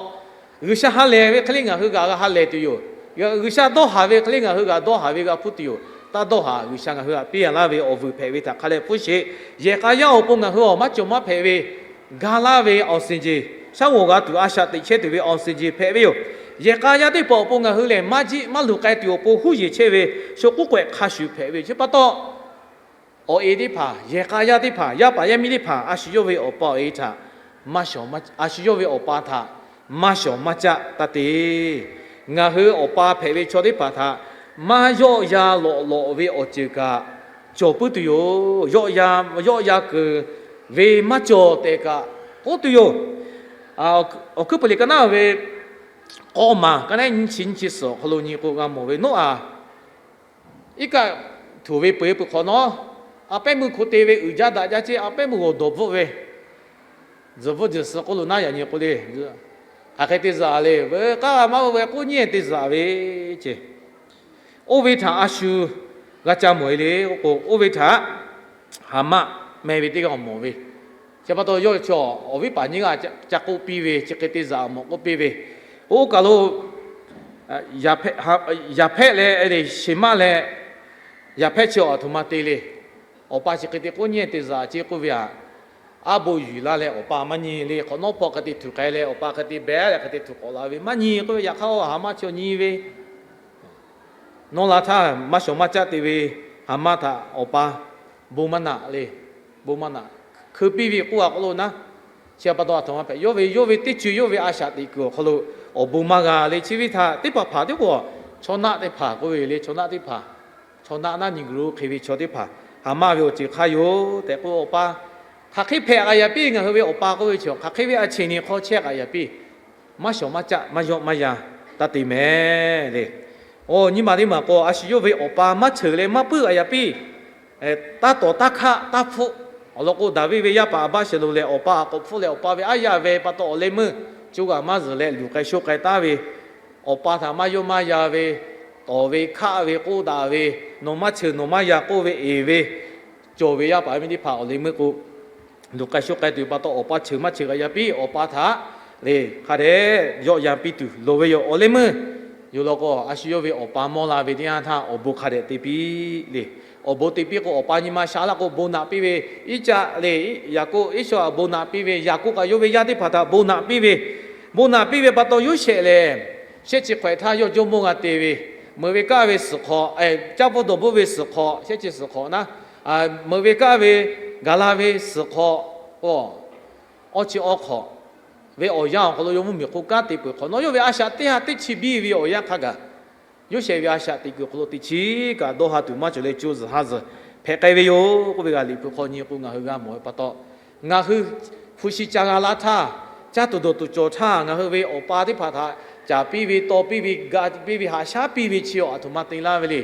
G'uiˬsha ha lehˬ ve hk'e le ngaˬ hui g'a ha lehˬ tuˬ yoˬ. G'uiˬsha dawˇ haˍ ve hk'e le ngaˬ hui g'a dawˇ haˍ ve g'a hpuˇ tuˬ yoˬ. Taˇ dawˇ haˍ, G'uiˬsha ngaˬ hui htaꞈ piˇ laˇ ve awˬ vuiˬ hpehꞈ ve htaꞈ hk'a leh pfuhˇ sheˍ. Yehˬ k'a yaˇ awˬ pon ngaˬ hui awˬ maˇ cawˬ maˇ hpehꞈ ve, ga laˇ ve awˬ suhˍ jeˬ, shaˉ g'awˬ g'a tuˬ a shaꞈ teꞈ chehˇ tuˬ ve awˬ suhˍ jeˬ hpehꞈ ve yoˬ. Yehˬ k'a yaˇ teˇ hpaˍ awˬ pon ngaˬ hui lehˬ, maˇ jiˆ maˇ luˬ k'ai tuˬ awˬ pon huˉ yeˬ chehˇ ve, sho k'uˉ k'awehꞈ hk'a shuˍ hpehꞈ ve yoˬ. Chi pa taw, awˬ e teˇ hpaˍ, yehˬ k'a yaˇ teˇ hpaˍ, yaˇ paˍ yaˇ miˇ teˇ hpaˍ, a shu yawˇ ve awˬ pa awˬ e htaꞈ maˇ shawˍ maˇ, a shu yawˇ ve awˬ pa htaꞈ maˇ shawˍ maˇ caˆ taˇ te. Ngaˬ hui awˬ pa hpehꞈ ve chaw teˇ hpaˍ htaꞈ maˇ yawˆ yan lawꞈ lawꞈ ve awˬ ceuˬ kaꞈ cawˬ puiˉ tuˬ yoˬ. Yawˆ yan, yawˆ yan kuiˬ ve maˇ cawˬ tehꞈ kaꞈ k'oˆ tuˬ yoˬ. Awˬ hkuiˉ puiˍ liꞈ ka naˉ ve k'awˇ maˬ ka naˉ nyiˇ chi nyiˇ chi suhˍ awˬ hk'aw lo nyi k'o, g'a mawˬ ve Noˉaꞈ iˉ kaˆ htuˬ ve peu eˬ peuˬ hk'awꞈ nawˉ, a pehˉ meuˇ hko te ve uiˍ jaˇ daꞈ jaˇ ceˇ, a pehˉ meuˇ g'awˬ dawˬ bvuhˆ ve, zuhˬ bvuhˆ zuhˬ suh k'oˆ lo naˉ yaꞈ nyi k'o le, hk'aˬ hk'e te zuhꞈ le, veuˬ k'aˉ g'a maˇ ve k'oˆ nyiˇ te zuhꞈ ve ceˇ. Oˇ ve htaꞈ a shu g'a ca mawˬ e le k'o, oˇ ve htaꞈ Haˍmaˆ meh ve teˇ g'aˇ mawˬ ve. Chi pa taw yawˇ chaw awˬ viˉ paˍ nyiˇ g'aˇ ca k'oˆ piˇ ve, chi hk'e te zuhꞈ mawˬ k'oˆ piˇ ve. Oˇ kaˬ lo Yaˍhpehˆ leh Sheˍmaˆ leh Yaˍhpehˆ chi awˬ aˬ htoꞈ ma te le. Awˬ pa chi hk'e te k'oˆ nyiˇ te zuhꞈ ceˇ k'oˆ ve aꞈ, aˉ bon yuˬ laˇ leh awˬ pa maˇ nyi le. Hk'awꞈ nawˉ hpawˇ hk'e te tuˬ k'ai leh awˬ pa hk'e te behˉ leh hk'e te tuˬ k'awꞈ la ve maˇ nyi k'oˆ ve. Yaꞈ hk'aˇ Haˍmaˆ chi awˬ nyi ve, nawˇ la htaˇ maˇ shawˍ maˇ caˆ te ve Haˍmaˆ htaꞈ awˬ pa bon maˇ naꞈ le, bon maˇ naꞈ hkeu piˇ ve k'oˆ a k'oˆ lo naˉ. Chi pa taw aˬ htoꞈ ma hpehꞈ, yawˇ ve yawˇ ve teˇ ceuˬ yawˇ ve a shaꞈ teꞈ kuiˬ awˬ hk'aw lo awˬ bon maˇ g'a le. Chi ve htaꞈ teˇ hpaˍ hpaˍ teˇ k'o, chaw naˆ teˇ hpaˍ k'oˆ ve le, chaw naˆ teˇ hpaˍ, chaw naˆ naˉ nyi g'uiˬ lo hk'e ve chaw teˇ hpaˍ Haˍmaˆ ve awˬ ceuˬ hk'aˇ yoˬ tehꞈ k'oˆ, awˬ pa hk'aˬ hk'e hpehꞈ k'aꞈ yaꞈ piˇ. Ngaˬ hui ve awˬ pa k'oˆ ve chi hk'aˬ hk'e ve a cheˬ nyi hk'aw chehˇ k'aꞈ yaꞈ piˇ. Maˇ shawˍ maˇ caˆ maˇ yawˆ maˇ yan taˇ te mehˍ le. Oˬ, nyi ma teˇ maˬ k'o, a shu yawˇ ve awˬ pa maˇ cheuˬ leh maˇ puiˉ k'aꞈ yaꞈ piˇ. Taˇ tawˍ taˇ hkaˆ taˇ hpfuhˆ. Awˬ lawn k'o, Daˍviˆ ve yaˇ paˍ Aˍbaˆshaˍlonˍ lehˬ, awˬ pa a k'awꞈ hpfuhˆ leh awˬ pa ve aˉ yaˇ ve pa taw awˬ leh meuˇ co g'aꞈ maˇ zuhˬ leh luˬ k'ai sho k'ai taˉ ve, awˬ pa htaꞈ maˇ yawˆ maˇ yan ve, tawˍ ve hkaˆ ve k'oˆ daꞈ ve, nawˬ maˇ cheuˬ nawˬ maˇ yan k'oˆ ve eˍ ve, cawˬ ve yaˇ paˍ yaˇ miˇ teˇ hpaˍ awˬ leh meuˇ k'o, luˬ k'ai sho k'ai tuˬ pa taw awˬ pa cheuˬ maˇ cheuˬ k'aꞈ yaꞈ piˇ. Awˬ pa htaꞈ le hk'a dehꞈ yawˆ yan piˇ tuˬ loˍ ve yoˬ. Awˬ leh meuˇ yoˬ law k'o, a shu yawˇ ve awˬ pa mawˇ la ve teˇ yanˇ htaˇ awˬ bon hk'a dehꞈ te piˇ le. Awˬ bon te piˇ k'o, awˬ pa nyi ma sha laˇ k'o bon naꞈ piˇ ve, Iˉcaˆ le Yaˍkoˆ, Iˉsawˇ htaꞈ bon naꞈ piˇ ve, Yaˍkoˆ kaꞈ yawˇ ve yaˇ teˇ hpaˍ htaꞈ bon naꞈ piˇ ve, bon naꞈ piˇ ve pa taw Yoˇsehꞈ lehˬ, shehˆ chi hk'awehꞈ htaˇ yawˇ jawˇmawˇ g'a te ve, meuꞈ ve kaˇ ve suhˍ hk'awꞈ, caˇ pfuhˇ dawˬ bvuhˆ ve suhˍ hk'awꞈ, shehˆ chi suhˍ hk'awꞈ naˉ, meuꞈ ve kaˇ ve gaˬ la ve suhˍ hk'awꞈ, awˇ chi awˇ hk'awꞈ ve awˬ yanˇ awˬ hk'aw lo yawˇ mvuhˇmiˬ hk'oˆ kanˉ te peuˬ hk'awꞈ nawˉ, yawˇ ve a shaꞈ teˇ ha teˇ chi biˇ ve awˬ yanˇ hk'a gaˬ, Yoˇsehꞈ ve a shaꞈ teꞈ kuiˬ awˬ hk'aw lo teˇ chi kaꞈ dawˇ ha tuˬ maˇ cawˬ leh co zuhˬ ha zuhˬ hpehꞈ k'ai ve yoˬ k'oˆ ve g'a Liꞈ hpu hk'aw nyi k'o, ngaˬ hui g'a mawˬ ve pa taw, ngaˬ hui hpu shi ca g'a laˇ htaˇ, caˇ tuˬ dawˬ tuˬ cawˬ htaˇ, ngaˬ hui ve awˬ pa teˇ hpaˍ htaꞈ caˍ piˇ ve, taw piˇ ve, ga piˇ ve, haꞈ shaˉ piˇ ve chi awˬ aˬ htoꞈ ma te laˇ ve le.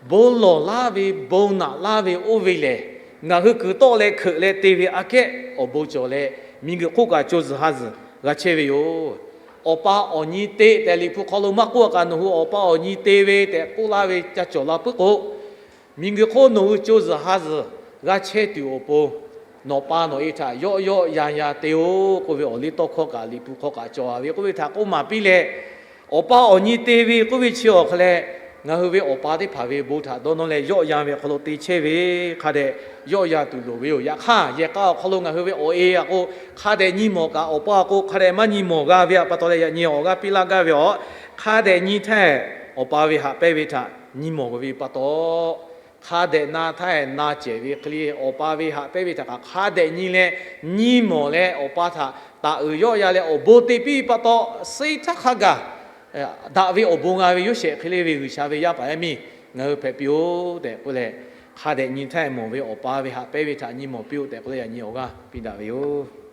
Bon lawˬ laˇ ve, bon naꞈ laˇ ve oˇ ve lehˬ, ngaˬ hui kuiˬ tawˆ leh hkeuꞈ leh te ve aꞈ kehˉ awˬ bon cawˬ leh, miˬguiˬ hk'oˆ kaꞈ co zuhˬ ha zuhˬ g'a chehˇ ve yoˬ. Awˬ pa awˬ nyi te tehꞈ Liꞈ hpu hk'aw lo maˇ k'oˆ a kaꞈ, nawˬ hui awˬ pa awˬ nyi te ve tehꞈ k'oˆ laˇ ve ca cawˬ la puiˉ k'o, miˬguiˬ hk'oˆ nawˬ hui co zuhˬ ha zuhˬ g'a chehˇ tuˬ awˬ pon, nawˬ pa nawˬ e htaꞈ yawˆ yawˆ yan yan te-oˬ k'oˆ ve awˬ liˇ tawˇ hkawˇ kaꞈ Liꞈ hpu hk'aw kaꞈ cawˬ a ve k'oˆ ve htaꞈ k'oˆ maˍ piˇ leh, awˬ pa awˬ nyi te ve k'oˆ ve chi awˬ hk'a leh, ngaˬ hui ve awˬ pa teˇ hpaˍ ve bon htaꞈ dawˇ nawˇ leh yawˆ yan ve awˬ hk'aw lo te chehˇ ve, hk'a dehꞈ yawˆ yan tuˬ loˍ ve yoˬ. Yaꞈ hk'aˇ, yehˬ k'a awˬ hk'aw lo ngaˬ hui ve awˬ e a k'o, hk'a dehꞈ nyi mawˬ kaꞈ, awˬ pa a k'o hk'a dehꞈ maˇ nyi mawˬ g'a ve aꞈ pa taw leh, yaꞈ nyi awˬ g'aˇ piˇ laˇ gaˇ ve aꞈ, hk'a dehꞈ nyi htaˇ, awˬ pa ve haꞈ pehnˇ ve htaꞈ nyi mawˬ ve pa taw, hk'a dehꞈ na htaˇ na cehˬ ve hk'e le, awˬ pa ve haꞈ pehnˇ ve htaꞈ kaꞈ hk'a dehꞈ nyi leh, nyi mawˬ leh, awˬ pa htaꞈ taˍ uiˍ yawˆ yan leh awˬ bon te piˇ pa taw, suh htaˇ hk'a gaˬ daꞈ ve awˬ bon g'a ve Yoˇsehꞈ hk'e le ve G'uiˬsha ve yaˇ paˍ yaˇ miˇ ngaˬ hui hpehꞈ piˇ-oˬ tehꞈ k'oˆ leh, hk'a dehꞈ nyi htaˇ mawˬ ve awˬ pa ve haꞈ pehnˇ ve htaꞈ nyi mawˬ piˇ-oˆ tehꞈ k'oˆ leh, yaꞈ nyi awˬ g'aˇ piˇ daꞈ ve yoˬ.